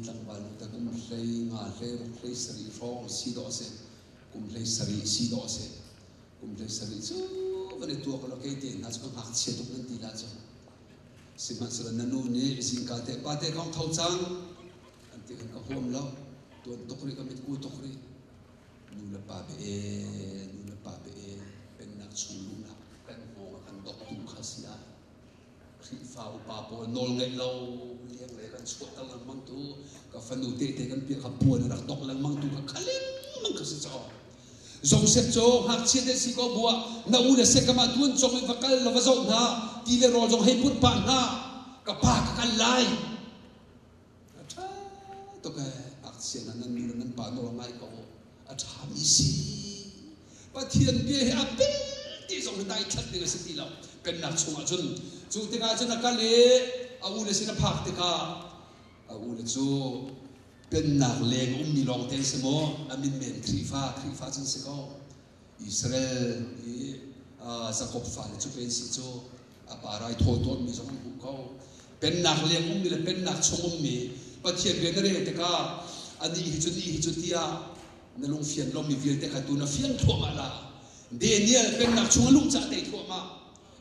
tlangval note kum hlei nga hlei ruk hlei sarih hrawng si dawh a si. Kum hlei sarih si dawh a si. Kum hlei sarih cu van i tuak law kei te hna cu ka ngakchia tuk nan ti la cu. Sihmanhsehlaw na nu nih zingka te pa te kong tho cang an ti khan ka huam lo. Tuan tuk rih ka mitku tuk rih. Nu le pa be e, nu le pa be e, pennak chung luhnak kan hngawng a kan doktu kha si ai. Khrihfa upa pawl nawl ngeih lo liang le kan chuahter lengmang tu ka fanu tete kan piah kha puan a rak dok lengmang tu kha kha lengmang kha si caw Joseph cu ngakchia te si ko buah na u le sekam ah tuan cong in va kal la va zoh hna ti le rawl zong hei put pah hna ka pa ka kal lai A ṭha tuk ee. Ngakchia hna nan nu le nan pa nawl ngai ko. A ṭhami si. Pathian bia hi a pel ti zong hi daithlat ding a si ti lo. Pennak chungah cun cu tikah cun a kal i a u le sin a phak tikah a u le cu pennak leng ummi lawng te an si maw? A min men Khrihfa, Khrihfa cun si ko. Israel i Jakob fale cu pen si cu a pa rai thawi tawnmi zong an hmuh ko. Pennak leng ummi le pennak chung ummi Pathian bia na rel tikah anih hi cu nih hi cu tiah na lungfian lomi vialte kha tu na fiang thluahmah la. Daniel pennak chung a luh cah tei thluahmah.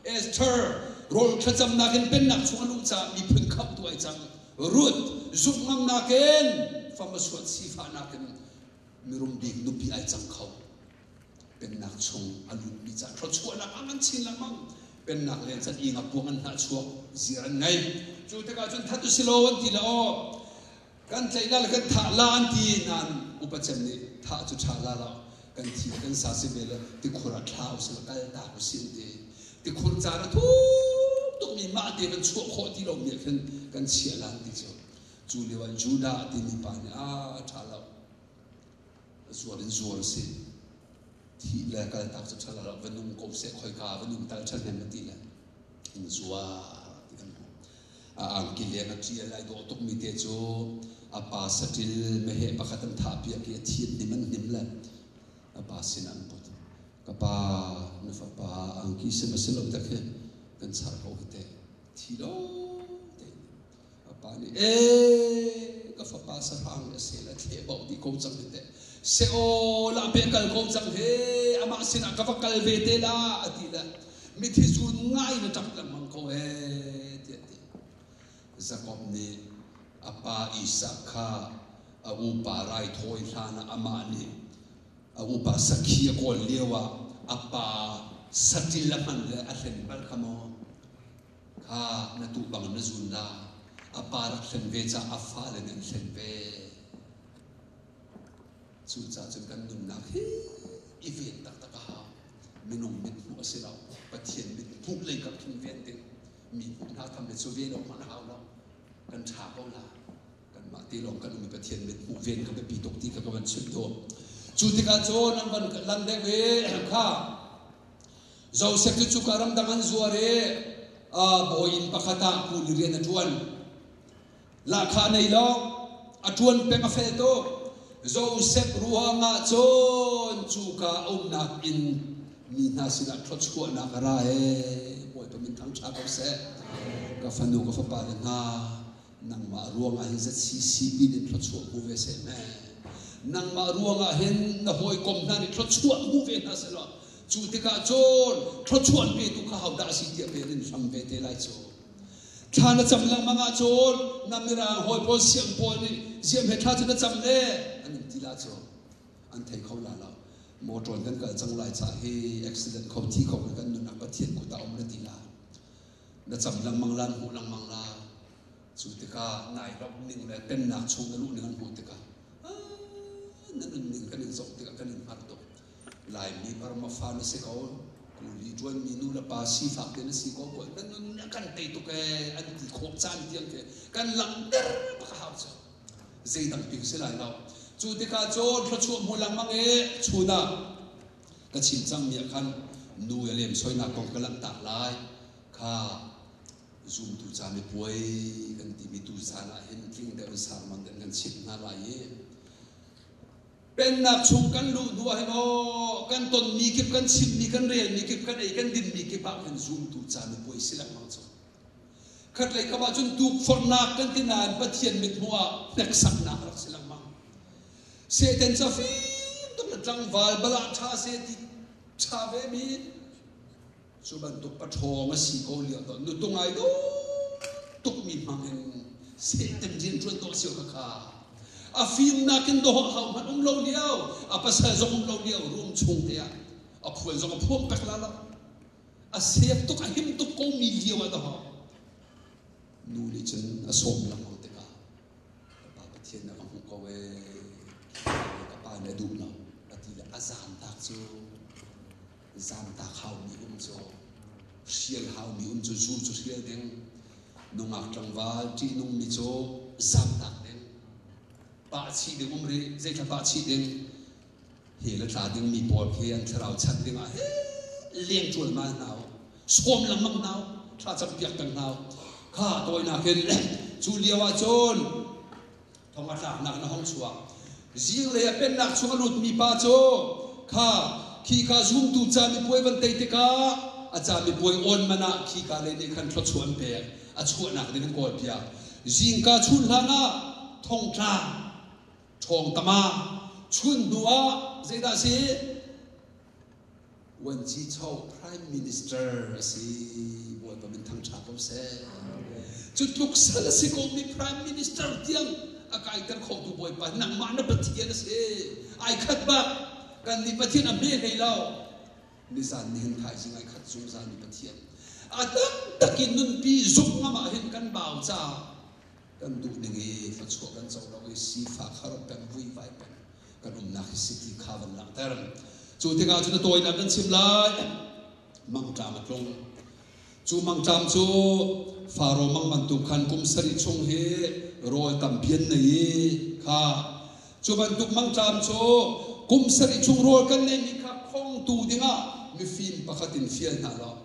Esther rawl thlacamnak in pennak chung a luh caah miphun khamhtu ai cang. Ruth zumh ngamnak in fam a suat sifahnak in mirum bik nupi ai cang kho. Pennak chung a lutmi ca thluachuahnak a ngan chin lengmang. Pennak leng can i ngapuang an hnah chuak zir an ngei. Cu tikah cun that u silo an ti le aw kan tlaih la le kan thah la an ti nain upa cem nih thah cu ṭha la lo kan thi kan sa si ve le tikhur ah thla u sila kal tak u si an ti. Tikhur caan a thuk tukmi mah te van chuah khawh ti lomi ah khin kan chiah la an ti cu. Cu lio ah Judah timi pa nih a ṭha lo. Zuar in zuar a si. Thih le kaltak cu ṭha lo va nung ko seh khoika va nung tal ṭhahnem a ti le in zuar ti kan hmuh. A angki leng a ṭial ai dawh tukmi te cu a pa saṭil meheh pakhat an thahpiak i a thi an hnim an hnim le a pa sinah an put. Ka pa, na fapa angki sim a si lo tak hi kan char ko hi teh. Thi lo tein A pa nih, ee, ka fapa sahrang nih a sel a thleh bauh dih ko cang hi teh. Seol ah pe kal ko cang he, amah sinah ka va kal ve te la, a ti le mithi zun ngai na ṭap lengmang ko ee, tiah a ti. Jakob nih a pa Isak kha a upa raithawi hlan ah amah nih a upa sakhi a kawl lio ah a pa saṭil a hman le a hlen bal kha maw? Kha na tuh bang na zun la. A pa rak hlen ve caah a fale nih an hlen ve. Cucaah cun kan nunnak hi i ven taktak a hau. Minung mit hmuh a si lo. Pathian mit hmuh lei kap khin ven ding. Mi hmuh hna tham le cu ven awk hmanh a hau lo. Kan ṭha ko la. Kanmah te lawng kan um i Pathian mit hmuh ven kha biapi tuk ti kha ka van chimh duh. Cu tikah cun an van lan deuh i kha Josef cu cuka ramdang an zuar i bawi inn pakhat ah kuli rian a ṭuan. Lahkhah nei lo, a ṭuan peng a fel tuk. Josef ruangah cun cuka a umnak inn mi hna sinah thluachuahnak a ra ee. Bawipa min thangṭha ko seh. Ka fanu ka fapa le hna, nangmah ruangah hin ZCC bin in thluachuah hmu ve seh me. Nangmah ruangah hin na hawikom hna nih thluachuah hmu ve hna seh law cu tikah cun thluachuah an petu kha hodah a si tiah pe in hram ve te lai cu. Thla na cam lengmang ahcun na mirang hawi pawl siang pawl nih ziam he thla cu na cam le an in ti la cu an thei kho la lo. Motor kan kal cang lai ca hi accident kho thi kho kan nunnak Pathian kut ah um na ti la. Na cam lengmang la, hmuh lengmang la. Cu tikah nai lawmh ning le pennak chung na luh ning an hmuh tikah na nunning kan in zoh tikah kan in hngar tuk. Laimi Burma fa na si ko, kuli ṭuanmi nu le pa sifak te na si ko, na nun a kan tei tuk ee an ti khawh caan tiang khi kan langhter bak a hau cu. Zeidang bik si lai lo. Cu tikah cun thluachuah hmu lengmang i chun ah ka chim cangmi ah khan nu le lemsoinak kong ka langhtak lai. Kha zumtu camipuai kan timi tuzaan ah hin tling deuh in sermon kan kan chimh hna lai i pennak chung kan luh hnu ah hin aw kan tonmi kip kan chimmi kan relmi kip kan ei kan dinmi kip ah khin zumtu camipuai si lengmang cu khatlei kam ah cun tukforhnak kan ti nain Pathian mithmuh ah hneksaknak rak si lengmang Satan ca fim tuk le tlangval balah ṭha seh ti ṭha ve mi Cu bantuk paṭhawng a si ko lio to nutung ai dawh tukmi hmang in Satan rian ṭuan dawh sio kha a fimnak in dawh hau hmanh um lo lio a pasal zong um lo lio room chung te ah a phuan zong a phuang pek la lo a sef tuk a him tuk ko mi lio ah dawh nu nih cun a sawm lengmang tikah ka pa Pathian na ka hmuh ko ee ka pa nih a duh lo a ti le a zaamtak cu Zamtak haumi um cu hrial haumi um cu zu cu hrial ding nungak tlangval ṭihnungmi cu zamtak ding pah chih ding um rih zeithla pah chih ding he le tla dingmi pawl khi an thlarau chanh ding ah he leng ṭualmal hna u sawm lengmang hna u thla campiak peng hna u kha tawinak in cu lio ah cun thong a tlaknak na hong chuak. Zinglei a pennak chung a lutmi pa cu kha Khi ka zumtu camipuai van tei tikah a camipuai awn man ah khi ka lei nih khan thluachuah an pek. A chuahnak ding an kawlpiak. Zingka chun hlan ah thongtla ṭhawng tama chun hnu ah zeidah si? Vuanci-cho Prime Minister a si. Bawipa min thangṭha ko seh. Cu tluk sal a si ko mi Prime Minister tiang a kaiter khotu Bawipa nangmah na Pathian a si. Ai khat bak. Kan nih Pathian a hme hlei lo. Nizan nihin thaizing ai khat zungzal mi Pathian. A taktak in nunpi zuk ngam ah hin kan bau ca kan duh ning i thluachuah kan co lo i sifak har peng vuivai peng kan umnak hi si ti kha van langhter. Cu tikah cun a tawinak kan chim lai. Mangṭam a tlung. Cu mangṭam cu Faro mang bantuk khan kum sarih chung hi rawl tampi an nei i kha cu bantuk mangṭam cu kum sarih chung rawl kan neihmi kha khongtu dingah mifim pakhat in fial hna law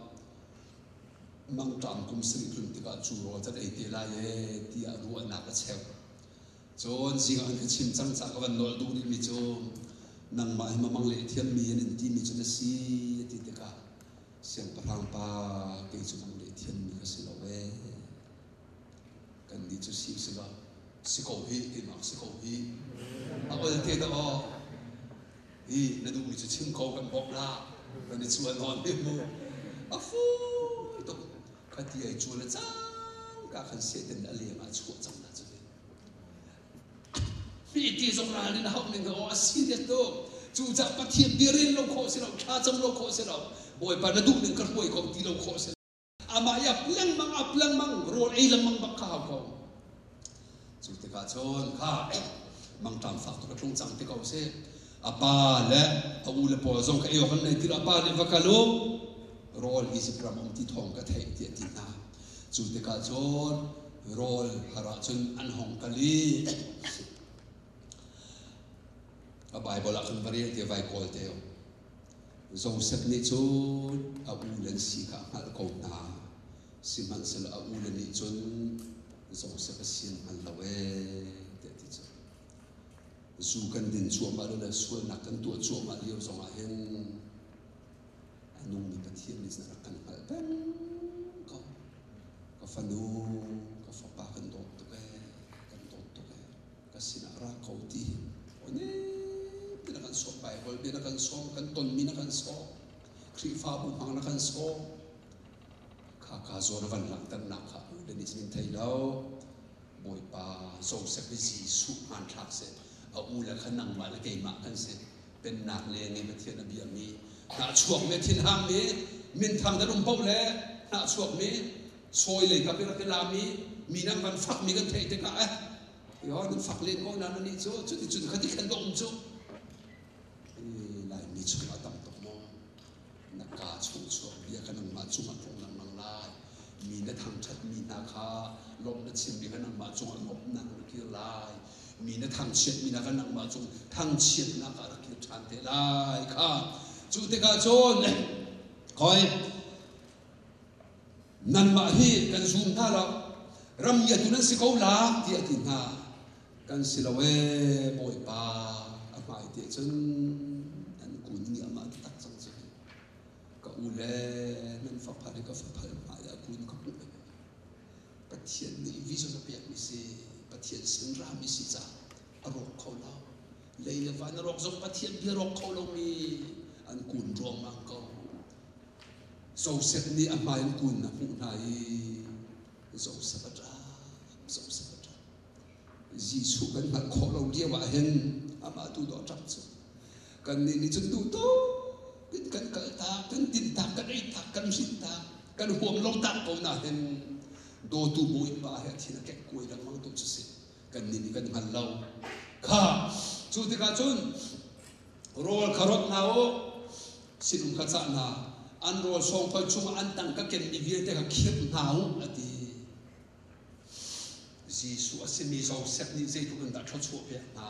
mangṭam kum sarih tlun tikah cu rawl can ei te lai ee tiah ruahnak a cheuh. Cun zingah an ka chim cang caah ka van nolh duh rihmi cu nangmah hi mamang leh thiammi an in timi cu na si a ti tikah siangpahrang pa kei cu mang leh thiammi ka si lo ee. Kannih cu si si lo si ko hi keimah si ko hi a ol te dah aw hi na duhmi cu chim ko kan bawmh la kan i chuan nawn hi mu a fui tuk khati ai cu le cangka khan Satan a leng ah chuah cang na cu Ti zong ral in hauh ning aw a serious tuk. Cucaah Pathian bia rel lo khawh si lo, thlacam lo khawh si lo, Bawipa na duh ning ka hruai ko ti lo khawh si lo. Amah i ap lengmang ap lengmang rawl ei lengmang bak kha hau ko. Cu tikah cun kha mangṭam fak tuk a tlung cang ti ko si. A pa le a u le pawl zong ka ei awk an nei ti lo. A pa nih va kal u, rawl Izipt ram um ti thawng ka theih tiah a ti hna. Cu tikah cun rawl har ahcun an hong kal i a Baibal ah khan va rel te vai kawl te. Joseph nih cun a u le an si kha a hngalh ko hna. Sihmanhsehlaw a u le nih cun Joseph a si an hngal lo ee tiah ti cu. Zu kan din cuahmah le sualnak kan tuah cuahmah lio zongah hin a nungmi Pathian nih cun a rak kan hngalh peng ko. Ka fanu, ka fapa kan dawt tuk ee, kan dawt tuk ee, ka sinah ra ko ti hi aw na kan sawm Baibal bia na kan sawm, kan tonmi na kan sawm, Khrihfabu hmang na kan sawm. Kha ka zawn a van langhternak kha u le nih cun in thei lo. Bawipa Joseph hi Jesuh hmanthlak si. A u le kha nangmah le keimah kan si. Pennak leng i Pathian a biami hnahchuakmi thinhangmi minthang nan um paoh le hnahchuakmi sawi lei kap i rak i lami mi nan van fakmi kan theih tikah eh yo nan fak len ko na nih cu cuticun khati khan ka um cu Laimi chungah tam tuk maw na kaa chung chuak bia kha nangmah cungah tlung lengmang lai mi na thangṭhatmi hna kha lawmh na chimmi kha nangmah cungah lawmhnak na kir lai mi na thangchiatmi hna kha nangmah cung thangchiatnak ah rak kir ṭhan te lai kha cu tikah cun khoi nanmah hi kan zum hna lo rammi atu nan si ko la tiah a ti hna kan si lo ee bawipa a hmai te cun an kun ni amah taktak cang cu ka u le nan fapa le ka faphal hmai ah kun ka hmuh Pathian nih vision a pekmi si Pathian sin rami si ca a rawk kho lo lei le van a rawk zong Pathian bia rawk kho lomi an kun ruangmang ko Joseph nih a hmai in kun a hmuh hna i Joseph a ṭap Joseph a ṭap Jesuh kan hngalh khawh lo lio ah hin amah tu dawh ṭap cu kannih nih cun duh tuk in kan kal tak kan tin tak kan ei tak kan hrin tak kan huam lo tak ko na hin dawtu bawipa he a thin a kek kuai lengmang tu cu si kannih nih kan hngal lo kha cu tikah cun rawl kha rot hna u sinum kha cah hna an rawl sawngkhoi chungah an tangka kenmi vialte kha khirh hna u a ti Jesuh a simi Joseph nih zeitluk in dah thluachuah pek hna.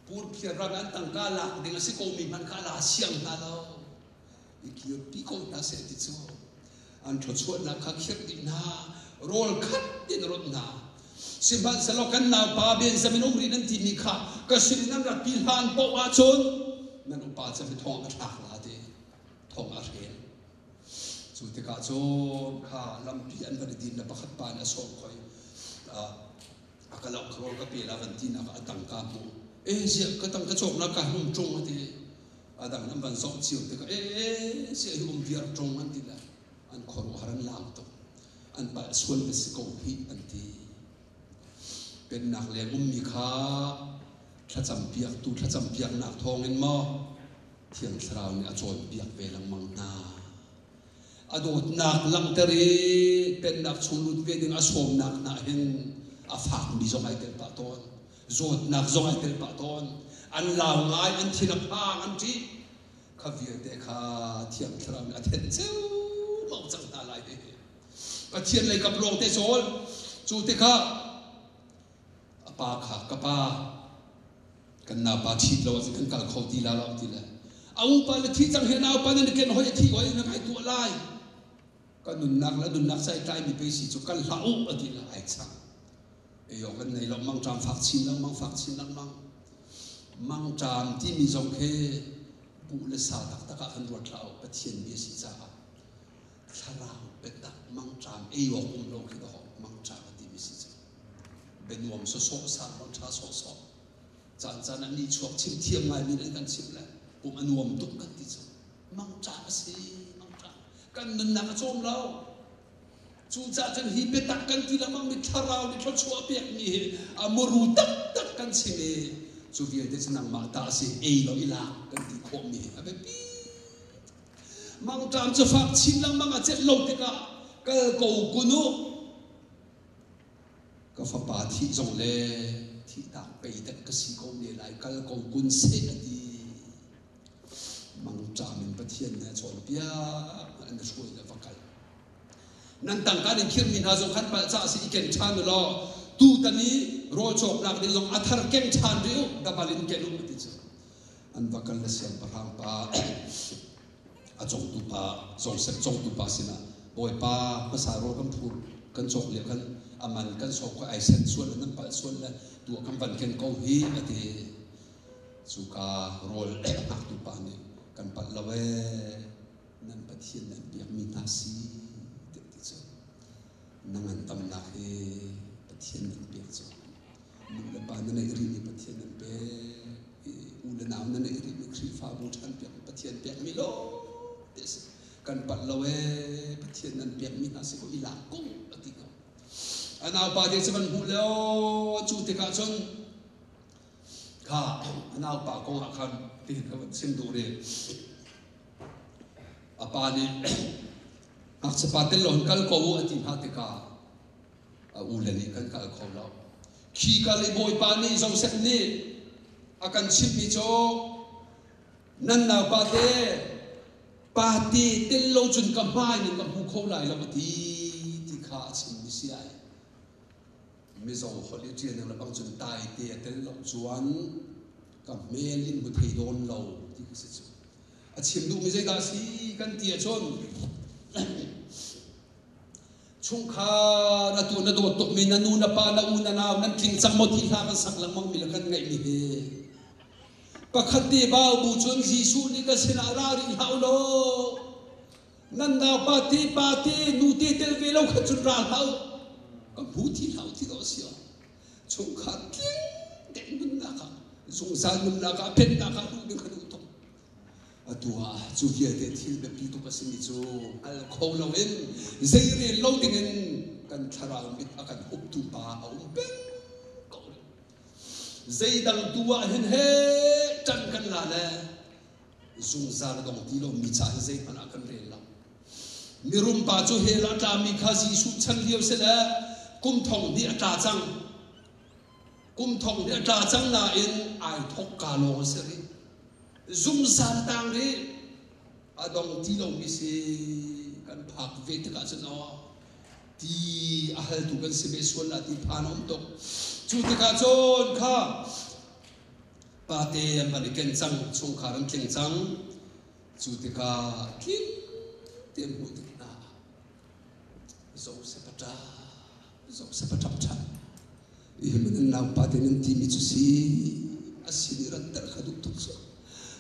Purphiar ram an tangka lak ding a si komi hmanh kha la siang hna lo. I kirpi ko hna seh ti cu. An thluachuahnak kha khirh dih hna. Rawl khat in rawt hna. Sihmanhsehlaw kan naupa Benjamin um rih nan timi kha ka sin in nan ratpi hlan paoh ahcun nan upa cu thong ka thlak la ti. Cu tikah cun kha lampi an van i din le pakhat pa nih a sawm khoi. A ka loh kha ka pe la van ti nak ah a tangka hmu. E ziah ka tangka cawknak ka hnum ṭung a ti. A dang an van zoh cio tikah e ziah hi um viar ṭung an ti le an khuaruahhar an lau tuk. An palh sual va si ko hih an ti. Pennak leng ummi kha thlacam piaktu thlacam piaknak thawngin maw Thiang Thlarau nih a cawnpiak ve lengmang hna. A dawtnak langhter i pennak chung lut ve ding a sawmnak hna hin a fakmi zong ai tel pah tawn. Zawtnak zong ai tel pah tawn. An lau ngai, an thin a phang, an ṭih. Kha vialte kha Thiang Thlarau nih a thenh ceumau cang hna lai hi. Pathian lei kap lawng te cawl. Cu tikah a pa kha ka pa kan naupa ṭhit lo ahcun kan kal kho ti la lo ti le a upa le thi cang hi naupa nan ken hoi a thi hoi na kai tuah lai ka nunnak le nunnak sai tlai mi pe si cu kal hlah u a ti la ai chang eyo kan nei lo mangṭam fak chin lengmang fak chin lengmang mangṭam timi zong khi buh le sa taktak ah kan ruat hlah u Pathian bia si caah thlarau biatak mangṭam ei awk um lo khi dawh mangṭam a timi si cu bianuam sawsawh sarmon ṭha sawhsawh caan caan ah ni chuak chim thiam ngai mi an kan chimh le pum a nuam tuk kan ti cu mangṭam a si mangṭam kan nunnak a cawm lo cucaah cun hi biatak kan ti lengmang mi thlarau nih thluachuah pekmi hi a muru taktak kan chim i cu vialte cu nangmah ta a si ei lo i lak kan ti khawhmi hi a biapi Mangṭam cu fak chin lengmang a celh lo tikah kal ko kun u. Ka fapa thih zong le thihtak pei dek ka si ko ne lai kal ko kun seh a ti. Mangṭam in Pathian nih a cawnpiak an hruai le va kal. Nan tangka nih khirhmi hna zong khan palh caah si i ken ṭhan u law tutan i rawl cawknak ding zong a thar keng ṭhan rih u dabal in ken u a ti cu. An va kal le siangpahrang pa a congtu pa Joseph congtu pa sinah Bawipa hmasa rawl kan phur kan cawk lio khan a man kan sawk kha ai set sual le nan palh sual le tu kan van ken ko hi a ti. Cuka rawl hngaktu pa nih kan palh lo ee nan Pathian nan biakmi hna si tiah ti cu na ngandamnak hi Pathian nan biak cu nu le pa na neih rihmi Pathian nan pek i u le nau na neih rihmi Khrihfabu ṭhan piak Pathian pekmi lawng te a si. Kan palh lo ee Pathian nan pekmi hna si ko i lak ko a ti ko. A naupa te cu van hmuh lio cu tikah cun kha a naupa kong ah khan tihin ka van chim duh rih. A pa nih ngakchia pa tel lo hin kal ko u a ti hna tikah a ule nih kan kal kho lo. Khi kal i Bawipa nih Josef nih a kan chimhmi cu nan naupa te pate tel lo cun ka hmai nan ka hmu kho lai lo a ti ti kha a chimmi si ai. Mizo holh i ṭial ning le bang cun taite a tel lo chuan ka hmel in hmu thei dawn lo ti khi si cu. A chim duhmi zeidah a si kan ti ahcun Chungkhar atu na dawt tukmi na nu na pa na u na nau nan tling cang maw ti hla kan sak lengmang mi le kan ngaihmi hi pakhat te bau bu cun Jesuh nih ka sinah ra rih hlah u law nan naupa te pa te nu te tel ve lo kha cun ra hlah u ka hmu ti hlah u ti dawh si aw chungkhar tling tein nunnak ah zungzal nunnak ah pennak ah luh ding kha duh tuk Atu ah cu vialte thil biapi tuk a simi cu hngal kho loin zeirel lo dingin kan thlarau mit a kan huptu pa a um peng ko rih. Zeidang tu ah hin he ṭan kan la le zungzal dong ti lomi ca hin zeihmanh ah kan rel lo. Mirum pa cu hell ah a tlami kha Jesuh chan lio si le kum thong hnih a tla cang. Kum thong hnih a tla cang nain ai thawk ka lawng a si rih. Zungzal tang rih a dong ti lomi si kan phak ve tikah cun aw ti a haltu kan si ve sual la ti phan a um tuk. Cu tikah cun kha pate an van i ken cang, chungkhar an tling cang. Cu tikah tling te hmuh tik hna Joseph a ṭap, Joseph a ṭap ṭhan. Hi nan naupa te nan timi cu si a sin i ratter kha duh tuk cu.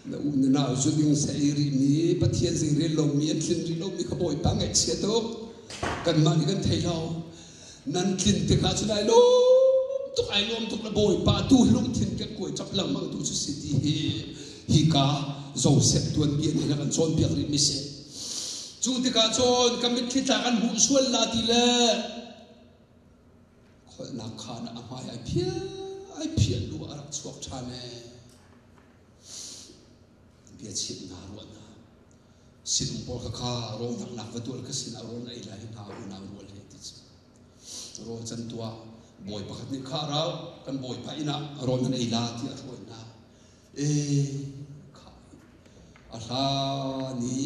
Na u na nau cu ding sa ei rihmi Pathian zei rel lomi an tlin rih lomi kha Bawipa ngaihchia tuk. Kanmah nih kan thei lo. Nan tlin tikah cun ai lawm tuk ai lawm tuk le Bawipa tu lungthin kekkuai ṭap lengmang tu cu si ti hi hika Joseph tuanbia nih a kan cawnpiak rihmi si. Cu tikah cun ka mitthli tla kan hmuh sual la ti le kholhnak khaan ah a hmai ai phiah ai phiah lu a rak chuak ṭhan ee. Bia chimh hna ruah hna. Sinum pawl kha kha rawl danghnak va tuah ka sinah rawl na ei lai hna unau rual he ti cu. Rawl can tuah bawi pakhat nih kha rau kan bawipa inn ah rawl nan ei la tiah a hruai hna. Ee kha a hlan i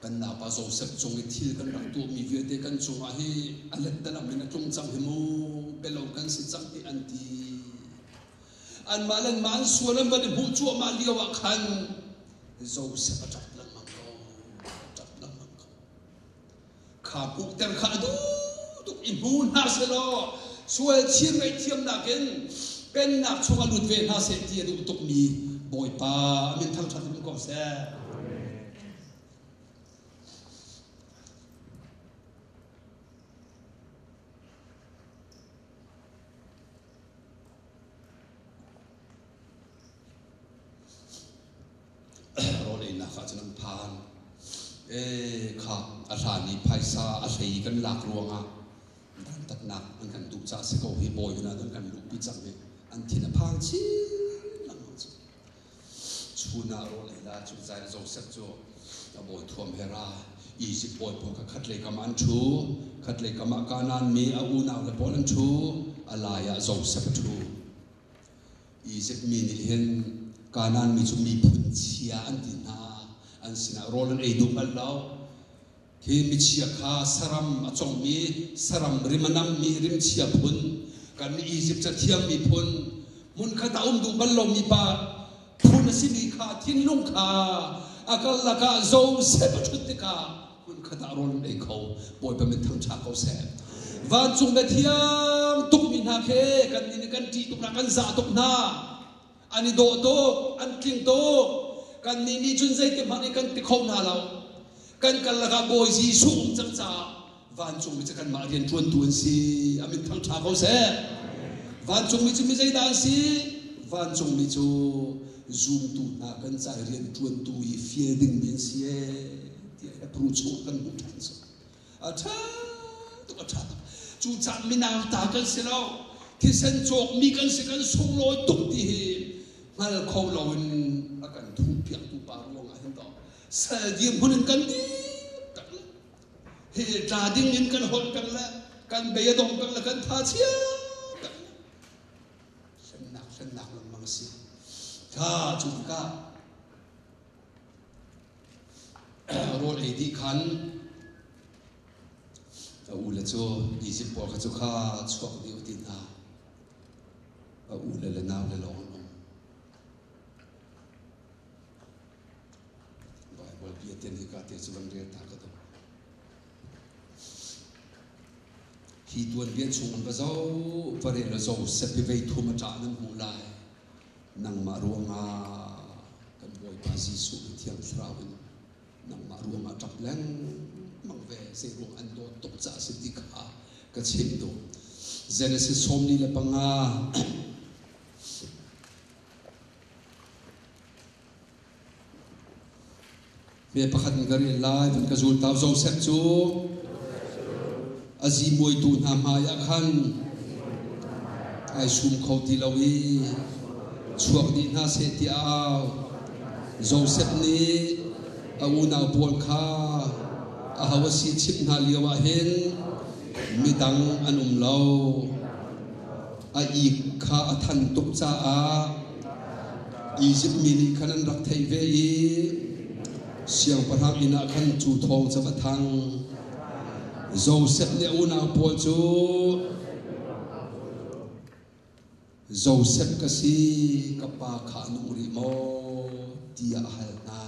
kan naupa Joseph cung i thil kan rak tuahmi vialte kan cungah hi a lettalam in a tlung cang hi mu belo kan si cang hi an ti. Anmah le anmah an sual an van i hmuh cuahmah lio ah khan Joseph a ṭap lengmang ko, a ṭap lengmang ko. Kha pukter kha a duh tuk i hmu hna selaw sual chir ngaihthiamnak in pennak chungah lut ve hna seh ti a duh tukmi Bawipa a min thangṭhat in ko seh. Rawl einak ah cun an phan. Ee kha a hlan i phaisa a hlei kan lak ruangah dantatnak an kan duh caah si ko hi bawi hna an kan luhpi cang i an thin a phang chin lengmang cu. Chun ah rawl ei la cu zai Joseph cu a bawi thuam he ra Izipt bawi pawl kha khatlei kam ah an ṭhu, khatlei kam ah Kanaan mi a unau le pawl an ṭhu, a lai ah Joseph a ṭhu. Izipt mi nih hin Kanaan mi cu miphun chia an ti hna. An sinah rawl an ei duh bal lo. Hi michia kha saram a congmi, saram rim a nammi rimchia phun, kan Izipt cathiam miphun, hmunkhat ah um duh bal lomi pa phun a simi kha thinlung kha a kal lakah Joseph a ṭhut tikah hmunkhat ah rawl an ei kho. Bawipa min thangṭha ko seh. Vancung bia thiang tukmi hna khi kan nih nih kan ṭih tuk hna, kan zah tuk hna. An i dawh tuk, an tling tuk. Kannih nih cun zeitihmanh in kan ti kho hna lo. Kan kal lakah Bawi Jesuh um cang caah vancungmi cu kanmah rianṭuantu an si. A min thangṭha ko seh. Vancungmi cu mi zeidah an si? Vancungmi cu zumtu hna kan ca i rianṭuantu i fial dingmi an si ee tiah Hebrew chung kan hmuh ṭhan cu. A ṭha tuk, a ṭha tuk. Cucaah minau ta kan si lo. Thisen cawkmi kan si, kan sunglawi tuk ti hi hngal kho loin a kan thuhpiaktu pa ruangah hin taw sal dirhmun in kan dir peng le hi tla ding in kan holh peng le kan bei a dong peng le kan tha chia peng le hlennak hlennak lengmang a si. Kha cu tikah Rawl ei dih khan a ule cu Izipt pawl kha cu kha chuak dih u ti hna. A ule le naule lawng an um. Baibal bia ten hika te cu van rel ta ka duh. Hi tuanbia chung in va zoh, va rel Joseph hi vei thum a ṭah nan hmuh lai. Nangmah ruangah kan Bawipa Jesuh i Thiang Thlarau in nangmah ruangah ṭap lengmang ve zei ruang an dawt tuk caah a si ti kha ka chim duh. Genesis 45 Me pakhat in ka rel lai, van ka zul tau Joseph cu a zimuaitu hna hmaiah khan ai sum kho ti lo i chuak dih hna seh tiah a au. Joseph nih a unau pawl kha aho a si chimh hna lio ah hin midang an um lo. A ik kha a than tuk caah Izipt mi nih khan an rak theih ve i siangpahrang inn ah khan cu thawng cu va thang. Josef nih a unau pawl cu Josef ka si, ka pa kha a nung rih maw tiah a hal hna.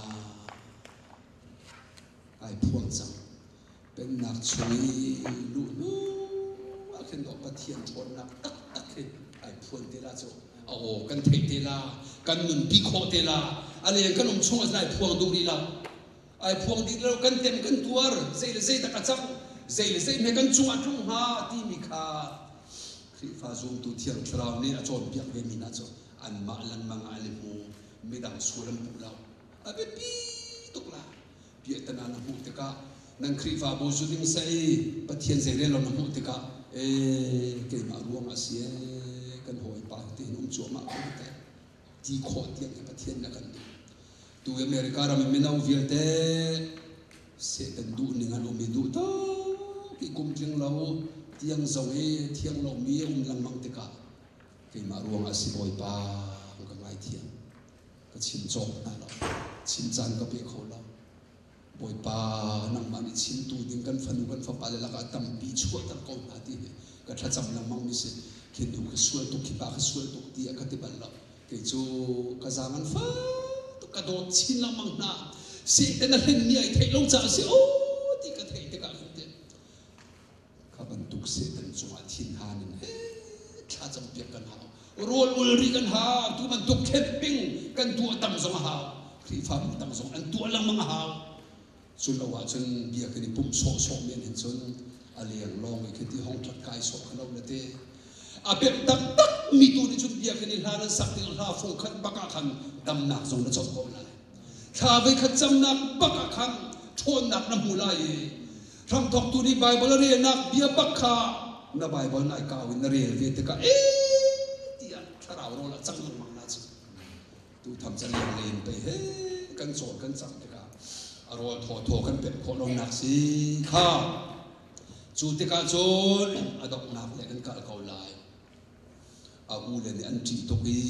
Ai phuang cang. Pennak chung i luh hnu ah khin Pathian ṭhawnnak taktak hi ai phuan te la cu. A aw kan theih te la, kan nunpi khawh te la, a leng kan um chung ah ai phuang duh rih lo. Ai phuang dih lo, kan tem kan tuar, zei le zei dah ka cang, zei le zei hme kan cung ah tlung hnga timi kha Khrihfa zumtu Thiang Thlarau nih a cawnpiak ve mi hna cu anmah lengmang ah an i hmu, midang sual an puh lo. A biapi tuk la. Piahtana na hmuh tikah nan Khrihfabu zu ding seh i Pathian zeirel lo na hmuh tikah ee keimah ruang ah si ee kan hawipa hi tihin um cuahmah ko te ti khawh tiang hi Pathian na kan duh. Tu America ram in mino vialte Satan duh ning an um i duh tak i kum tling lo tiang zong i thiang lomi um lengmang tikah keimah ruangah si Bawipa ka ngaithiam. Ka chim cawk hna lo. Chim caan ka pe kho lo. Bawipa nangmah nih chimtu ding kan fanu kan fapa le lakah tampi chuahter ko hna ti hi ka thlacam lengmang mi si. Khi nu kha sual tuk, khi pa kha sual tuk ti a ka ti bal lo. Kei cu ka zaang an fak tuk, ka dawt chin lengmang hna. Satan a hlenmi ai theih lo caah si aw ti ka theih tikah khan teh kha bantuk Satan cungah thinhan in he thla campiak kan hau. Rawl ul rih kan hau. Tu bantuk camping kan tuah tam zong a hau. Khrihfabu tam zong an tuah lengmang a hau. Cu lo ahcun biakinn i pumh sawhsawh men hin cun a leng lawng i khiti hong ṭhat kai sawh kha lo na te. A pemh taktak mi tu nih cun biakinn i hla nan sak tik hla fung khat bak ah khan damnak zong na co ko lai. Thla voikhat camnak bak ah khan ṭhawnnak na hmu lai i hramthawktu nih Baibal a relnak bia bak kha na Baibal nai kau in na rel ve tikah ee tiah thlarau rawl ah cang lengmang na cu. Tu tham can leng len pei he kan cawl kan cang tikah a rawl thawthaw kan pek khawh lonak si kha. Cu tikah cun a donghnak le kan kal ko lai. A u le nih an ṭih tuk i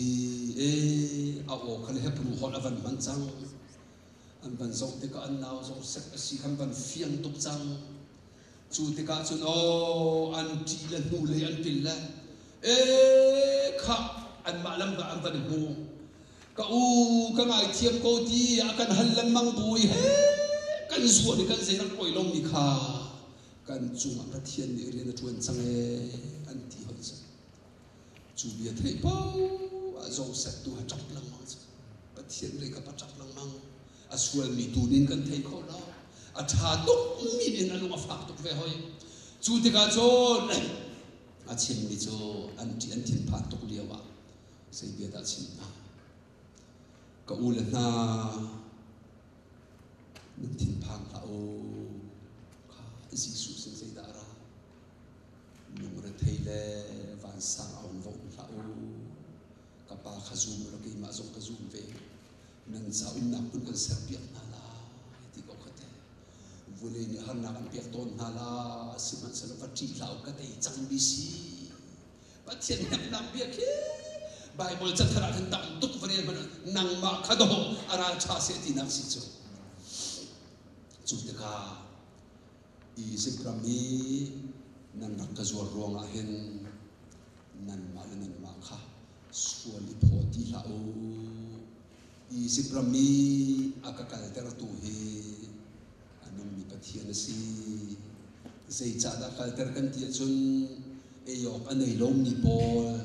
ee a aw kha le Hebrew holh a van hman cang. An van zoh tikah an nau zong sek a si khan van fiang tuk cang. Cu tikah cun aw an ṭih le hnulei an pil le ee khah anmah lam an van i hmu. Ka u ka ngaithiam ko ti a kan hal lengmang bu i he kan zuan i kan zei rak poi lomi kha kan cungah Pathian nih rian a ṭuan cang ee an ti hoi cu. Cu bia theih paoh ah Joseph tu a ṭap lengmang cu. Pathian lei kap a ṭap lengmang. A sualmi tu nin kan thei kho lo. A ṭha tukmi nin a lung a fak tuk ve hoi. Cu tikah cun a chimmi cu an ṭih an thinphan tuk lio ah zei bia dah a chim hna? Ka u le hna nan thinphang hlah u. Kha Jesuh sin zeidah a ra? Lungrethei le vansang a on va um hlah u. Ka pa kha zum u law keimah zong ka zum ve. Nan ca umnak hmun kan serpiak hna lai ti ko kha teh. Vulei nih harnak an pek tawn hna la, sihmanhsehlaw va ṭih hlah u, ka tei cangmi si. Pathian hnemhnak bia khi Baibal cathar ah khan tam tuk va rel hmanh nangmah kha dawh a ral ṭha seh tinak si cu. Cu tikah Izipt ram i nan rak ka zuar ruangah hin nanmah le nanmah kha sual i phaw ti hlah u. Izipt ram i a ka kaltertu hi a nungmi Pathian a si. Zeicahdah kalter kan ti ahcun ei awk a nei lomi pawl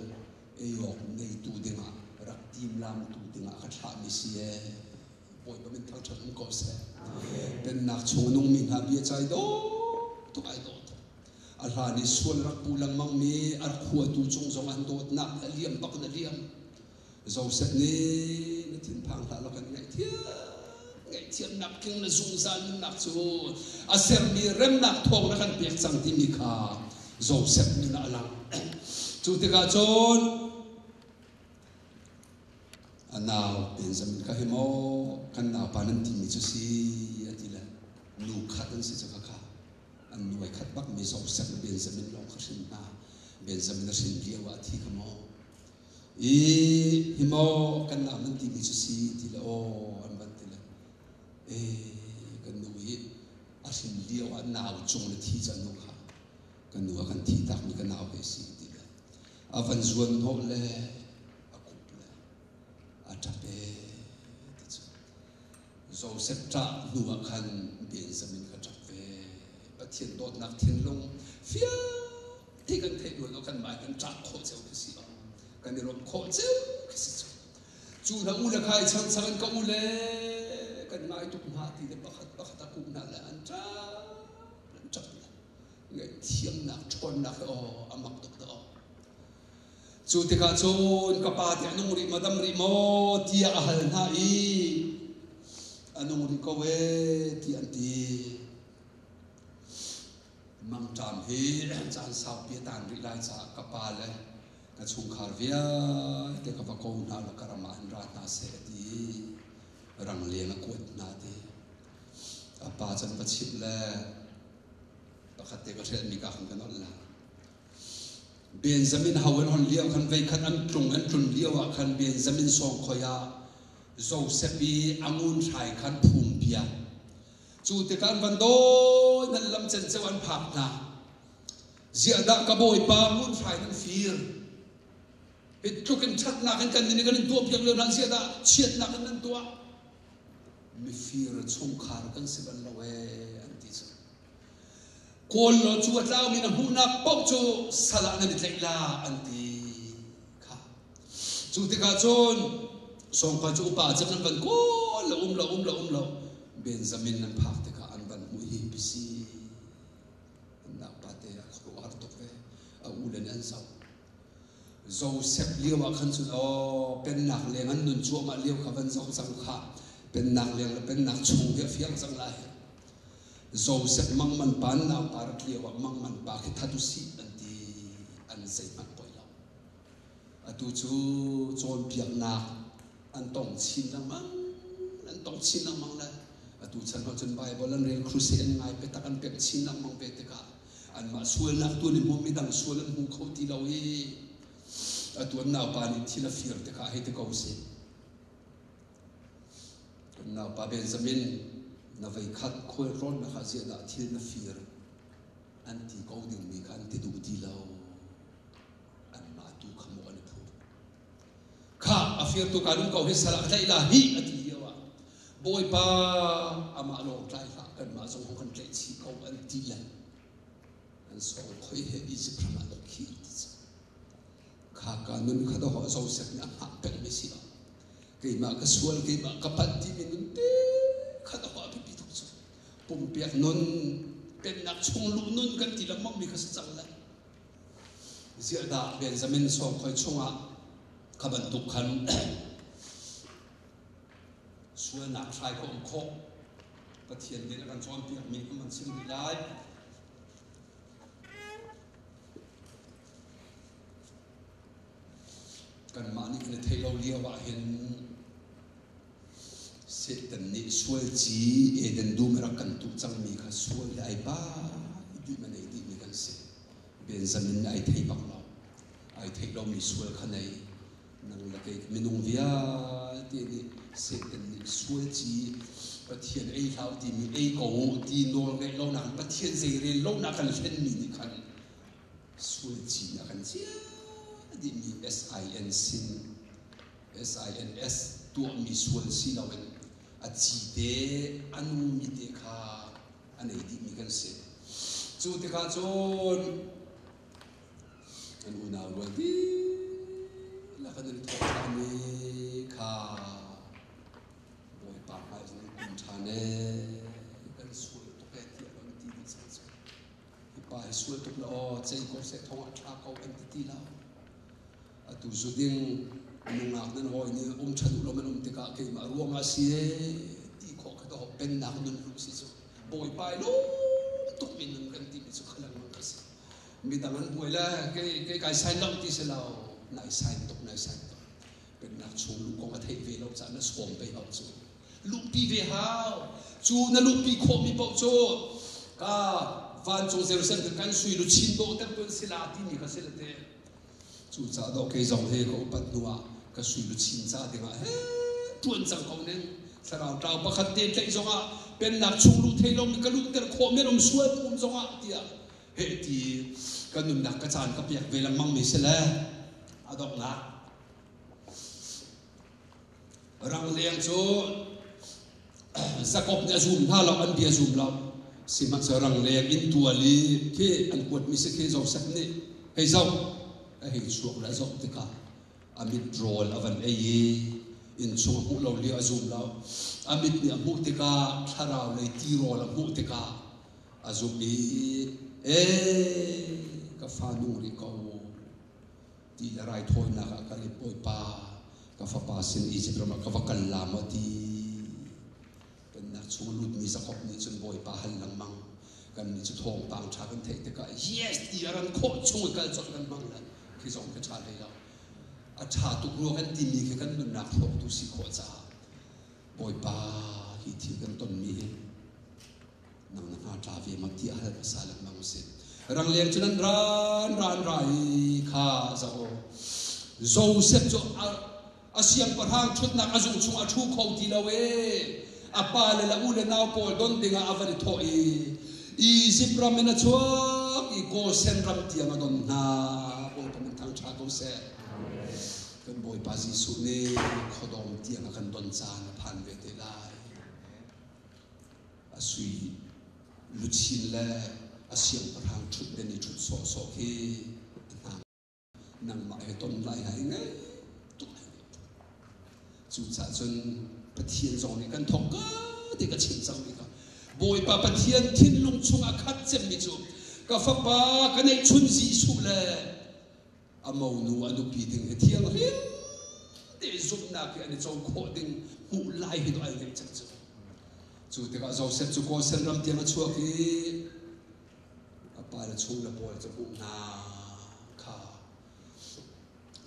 ei awk neitu dingah rak timlamtu dingah ka thlahmi si ee. Bawipa min thangṭhat um ko seh. Pennak chung a nungmi hna bia cai dawh tuk ai dawh tuk. A hlan i sual rak pu lengmangmi a rak huatu cung zong an dawtnak a liam bak in a liam. Joseph nih na thinphang hlah law kan ngaihthiam ngaihthiamnak tling na zungzal nunnak cu a sermi remnak thawng na kan pek cang timi kha Joseph nun ah a lang. Cu tikah cun a nau Benjamin kha hi maw kan naupa nan timi cu si a ti le nu khat an si cu kha an nuai khat bak mi Joseph le Benjamin lawng kha hrin hna. Benjamin a hrin lio ah a thi kha maw I hi maw kan nau nan timi cu si ti le aw an van ti le e kan nu hi a hrin lio ah nau cung le thi cu nu kha kan nu a kan thi takmi ka nau he si ti le a van zuan hnawh le a kup le a ṭap e ti cu Joseph ṭah hnu ah khan Benjamin kha ṭap ve. Pathian dawtnak thinlung fiang ti kan theih duh lo kan mah kan ṭah khawh cio khi si lo. Kan i lawmh khawh cio khi si cu. Cu hna u le kha i changchang in ka u le kan ngai tuk hna ti le pakhat pakhat a kuh hna le an ṭap an ṭap le ngaihthiamnak ṭhawnnak hi aw a mak tuk dah aw. Cu tikah cun ka pa te a nung rih maw dam rih maw tiah a hal hna i a nung rih ko ee ti an ti. Mangṭam hi caan saupi a taan rih lai caah ka pa le ka chungkhar vialte ka va ko hna law ka ram ah hin ra hna seh a ti i rangleng a kuat hna ti. A pa can va chimh le pakhat te ka hrelhmi ka khan ka nolh la. Benjamin ho an hon lio khan veikhat an tlung an tlun lio ah khan Benjamin sawngkhoi ah Joseph i a ngun hrai khan phum piak. Cu tikah an van dawi nan lam cenceo an phak hna. Ziah dah ka bawipa ngun hrai nan fir? Hi tluk in ṭhatnak in kan nih kan in tuahpiak lio hna ziah dah chiatnak in nan tuah? Mifir chungkhar kan si bal lo ee an ti cu. Kawl law cu a tlaumi na hmuhnak paoh cu sal ah nan i tlaih la an ti kha. Cu tikah cun sawngkhoi cu upa cem nan van kawl lo um lo um lo um lo Benjamin nan phak tikah an van hmuh hi bisi an naupa te a khuaruahhar tuk ve a u le nih an zoh. Joseph lio ah khan cun aw pennak leng an nun cuahmah lio kha van zoh cang kha pennak leng le pennak chung hi a fiang cang lai. Joseph mangman pa an naupa rat lio ah mangman pa khi that usih an ti an zeihmanh poi lo. Atu cu cawnpiaknak an tong chin lengmang an tong chin lengmang le atu chan ah cun Bible an rel crusade an ngai biatak an pek chin lengmang ve tikah anmah sualnak tu nih hmu midang sual an hmu kho ti lo i atu an naupa nih thil a fir tikah hei ti ko sih. Kan naupa Benjamin na veikhat khualtlawnnak ah ziah dah thil na fir an ti ko dingmi kha an ti duh ti lo. Anmah tu kha maw an i phur. Kha a firtu kaa dum ko hi sal ah ka tlaih la hi a ti lio ah Bawipa amah lawng tlai hlah kanmah zong hong kan tlaih chih ko an ti le an sawng khoi he Egypt ram ah an khir ti cu. Kha ka nun kha dawh Joseph nih a hngah pengmi si lo. Keimah ka sual, keimah ka palh timi nun te kha dawh a biapi tuk cu. Pumpiak nun, pennak chung luh nun kan ti lengmangmi kha si cang le. Ziah dah Benjamin sawngkhoi chungah kha bantuk khan sualnak hrai ka um khawh. Pathian nih a kan cawnpiakmi kan van chim rih lai. Kanmah nih kan i theih lo lio ah hin Satan nih sual ci Eden dum i rak kan tuh cangmi kha sual le ai pai dih ma nei dihmi kan si. Benjamin nih ai thei bak lo. Ai theih lomi sual kha nei. Nang le kei minung vialte nih Satan nih sual ci Pathian ei hlah u timi ei ko u ti nawl ngeih lonak in Pathian zeirel lonak kan hlenmi nih khan sual ci a kan ciah dihmi SIN sin SINS tuahmi sual si loin a ci te a nungmi te kha a nei dihmi kan si. Cu tikah cun Kan unau rual dihlak an i thawk ṭhan i kha Bawipa hmai zong an kun ṭhan ee kan sual tuk ee tiah an ti dih cang cu. Hi pa hi sual tuk le aw cei ko seh thong ah ṭha ko an ti ti lo. Atu zu ding nungak nan hawi nih um ṭha duh lo man um tikah keimah ruangah si ee ti khawh kha dawh pennak nun lu si cu. Bawipa i lawm tuk mi nun kan timi cu kha lengmang ka si. Midang an buai le kei kei kai sign lo ti si lo nai sign tuk nai sign tuk pennak chung lu kong a theih ve lo caah na sawm ve hau cu luhpi ve hau cu na luhpi khawhmi paoh cu ka vancung Jerusalem kan sui lu chin dawh ter tuan sila timi kha si le te cu ca dawh kei zong he ka upat hnu ah ka sui lu chin ca dingah he tuan cang ko ning thlarau tlau pakhat te tlaih zongah pennak chung luh thei lomi ka luhter khawh men um sual um zongah tiah heh ti ka nunnak ka caan ka pek ve lengmang mi si le a donghnak rangleng cu Jakob nih a zum hna lo an bia zum lo sihmanhsehlaw rangleng in tual i khi an kuatmi si khi Joseph nih hei zoh a hei chuak le a zoh tikah. A mit rawl a van ei i innchung a hmuh lo lio a zum lo. A mit nih a hmuh tikah thlarau lei tirawl a hmuh tikah a zumh i ee ka fa nung rih ko ti le raithawinak ah kal i Bawipa ka fapa sin Izipt ram ah ka va kal la maw ti Pennak chung a lutmi Jakob nih cun Bawipa hal lengmang. Kannih cu thawngpang ṭha kan theih tikah yes ti a ran khawh chung i kal colh kan hmang le khi zong khi ṭha hlei lo. A ṭha tuk rua kan timi khi kan nunnak hrawktu si khawh caah Bawipa hi thil kan tonmi hi nang na hna ṭa ve ma tiah hal hmasa lengmang usih. Rangleng cun an ran ran ra i kha zoh Joseph cu A siangpahrang ṭhutnak a zung chung a ṭhu kho ti lo ee. A pa le le u le nau pawl don dingah a van i thawh i Izipt ram in a chuak i Goshen ram tiang a don hna. Bawipa min thangṭha ko seh. Kan Bawipa Jesuh nih khuadawm tiang a kan don caan a phan ve te lai. A sui luchin le a siangpahrang ṭhutden i ṭhut sawhsawh khi a hna nangmah he ton lai hai ngai tuk ai cucaah cun Pathian zong nih kan thawk ka ti ka chim cang mi kha Bawipa Pathian thinlung chung a khat cemmi cu ka fapa ka neihchun Jesuh le a monu a nupi ding hi thianghlim te zumhnak hi an i co khawh ding hmuh lai hi ai ngeih cang cu cu tikah Joseph cu Gosen ram tiang a chuak i A pa le chung le pawl cu hmuh hna kha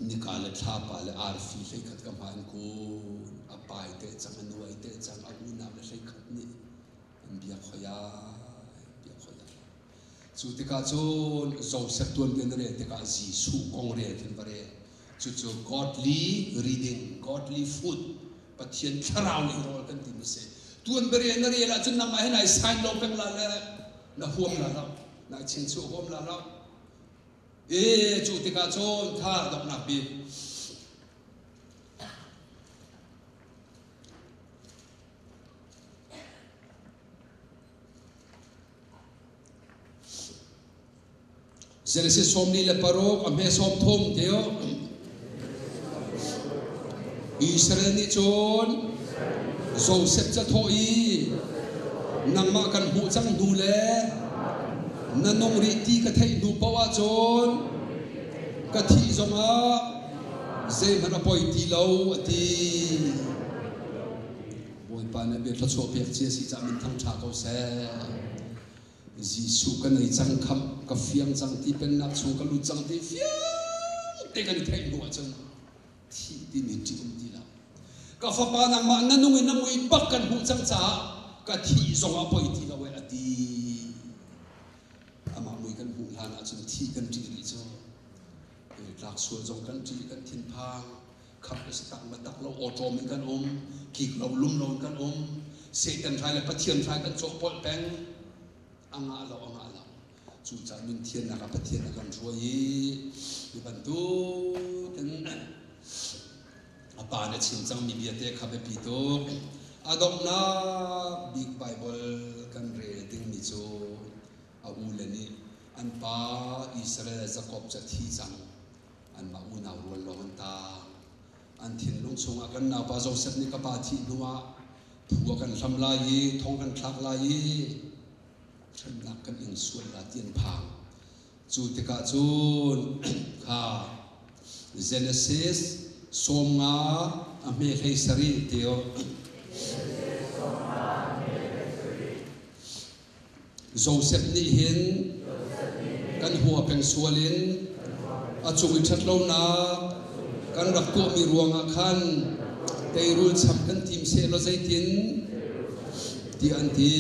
nika le thlapa le arfi hleikhat ka hma in kun a pai te cang a nuai te cang a unau le hleikhat nih an bia khoia bia khoia cu tikah cun Joseph tuanbia na rel tikah Jesuh kong rel khin va rel cucu godly reading godly food Pathian thlarau nih rawl kan timi si tuanbia na rel ahcun nangmah he nai sign lo peng la le na huam la lo nai chinchuah huam la lo e cu tikah cun tha donghnak bik Genesis 46 a hme 30 teo Israel nih cun Joseph ca thawh i nangmah kan hmuh cang hnu le na nung rih ti ka theih hnu paoh ahcun ka thih zongah zeihmanh a poi ti lo a ti. Bawipa nih bia thluachuah pek cia si cah min thang ṭha ko seh. Jesuh ka nei cang khamh ka fiang cang ti pennak chung ka lut cang ti fiang te kan i theih hnu ahcun thih timi ṭih um ti lo. Ka fapa nangmah na nung in na mui bak kan hmuh cang caah ka thih zong ah poi ti lo eh a ti. Amah mui kan hmuh hlan ahcun thih kan ṭih rih cu. Tlak sual zong kan ṭih kan thinphang khap le si tak le tak lo awṭawm in kan um kik lo lum lo in kan um Satan hrai le Pathian hrai kan cawhpawlh peng a ngah lo a ngah lo cucaah nun thiannak ah Pathian a kan hruai i hi bantukin a pa nih a chim cangmi bia te kha biapi tuk a donghnak bik Baibal kan rel dingmi cu a u le nih an pa Israel Jakob cu a thi cang anmah unau rual lawng an taang. An thinlung chungah kan naupa Joseph nih ka pa thih hnuah phu a kan hlam lai i thong kan thlak lai i hremnak kan ing sual la ti an phang. Cu tikah cun kha Genesis 50 a hme hlei sarih teo Josef nih hin kan hua peng sual in a cung i ṭhatlonak kan rak tuahmi ruangah khan teirul cham kan tim sehlaw zeitin tiah an ti.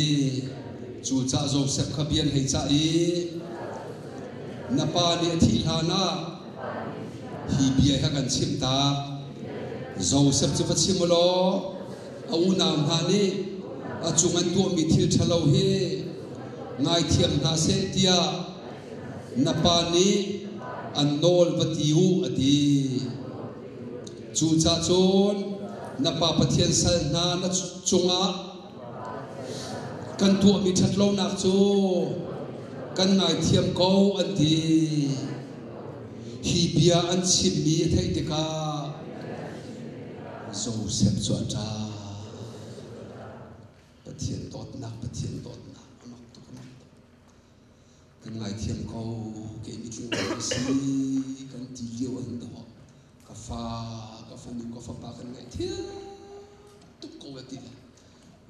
Cucaah Josef kha bia an hei cah i na pa nih a thih hlanah hi bia hi a kan chimh ta. Josef cu va chim u law a unau hna nih a cung an tuahmi thil ṭhalo hi ngaithiam hna seh tiah na pa nih an nawl va ti u a ti. Cucaah cun na pa Pathian sal hna na cungah kan tuahmi ṭhatlonak cu kan ngaithiam ko an ti. Hi bia an chimmi a theih tikah. Joseph cu a ṭap. Pathian dawtnak, Pathian dawtnak, a mak tuk, a mak tuk. Kan ngaithiam ko, kei mitling ka si, kan ti lio an daw. Ka fa, ka fanu, ka fapa kan ngaihthiam tuk ko a ti le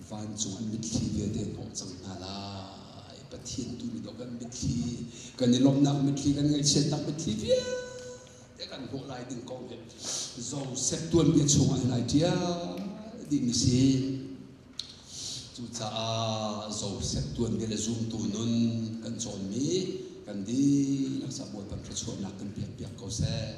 vancung an mitthli vialte hnawh cang hna lai. Pathian tu nih kan mitthli, kan i lawmhnak mitthli, kan ngaihchiatnak mitthli vialte kan hnawh lai ding kong hi Joseph tuanbia chungah hin ai ṭial dihmi si. Cucaah Joseph tuanbia le zumtu nun kan cawnmi kan dihlak sa Bawipa thluachuahnak kan pek piak ko seh.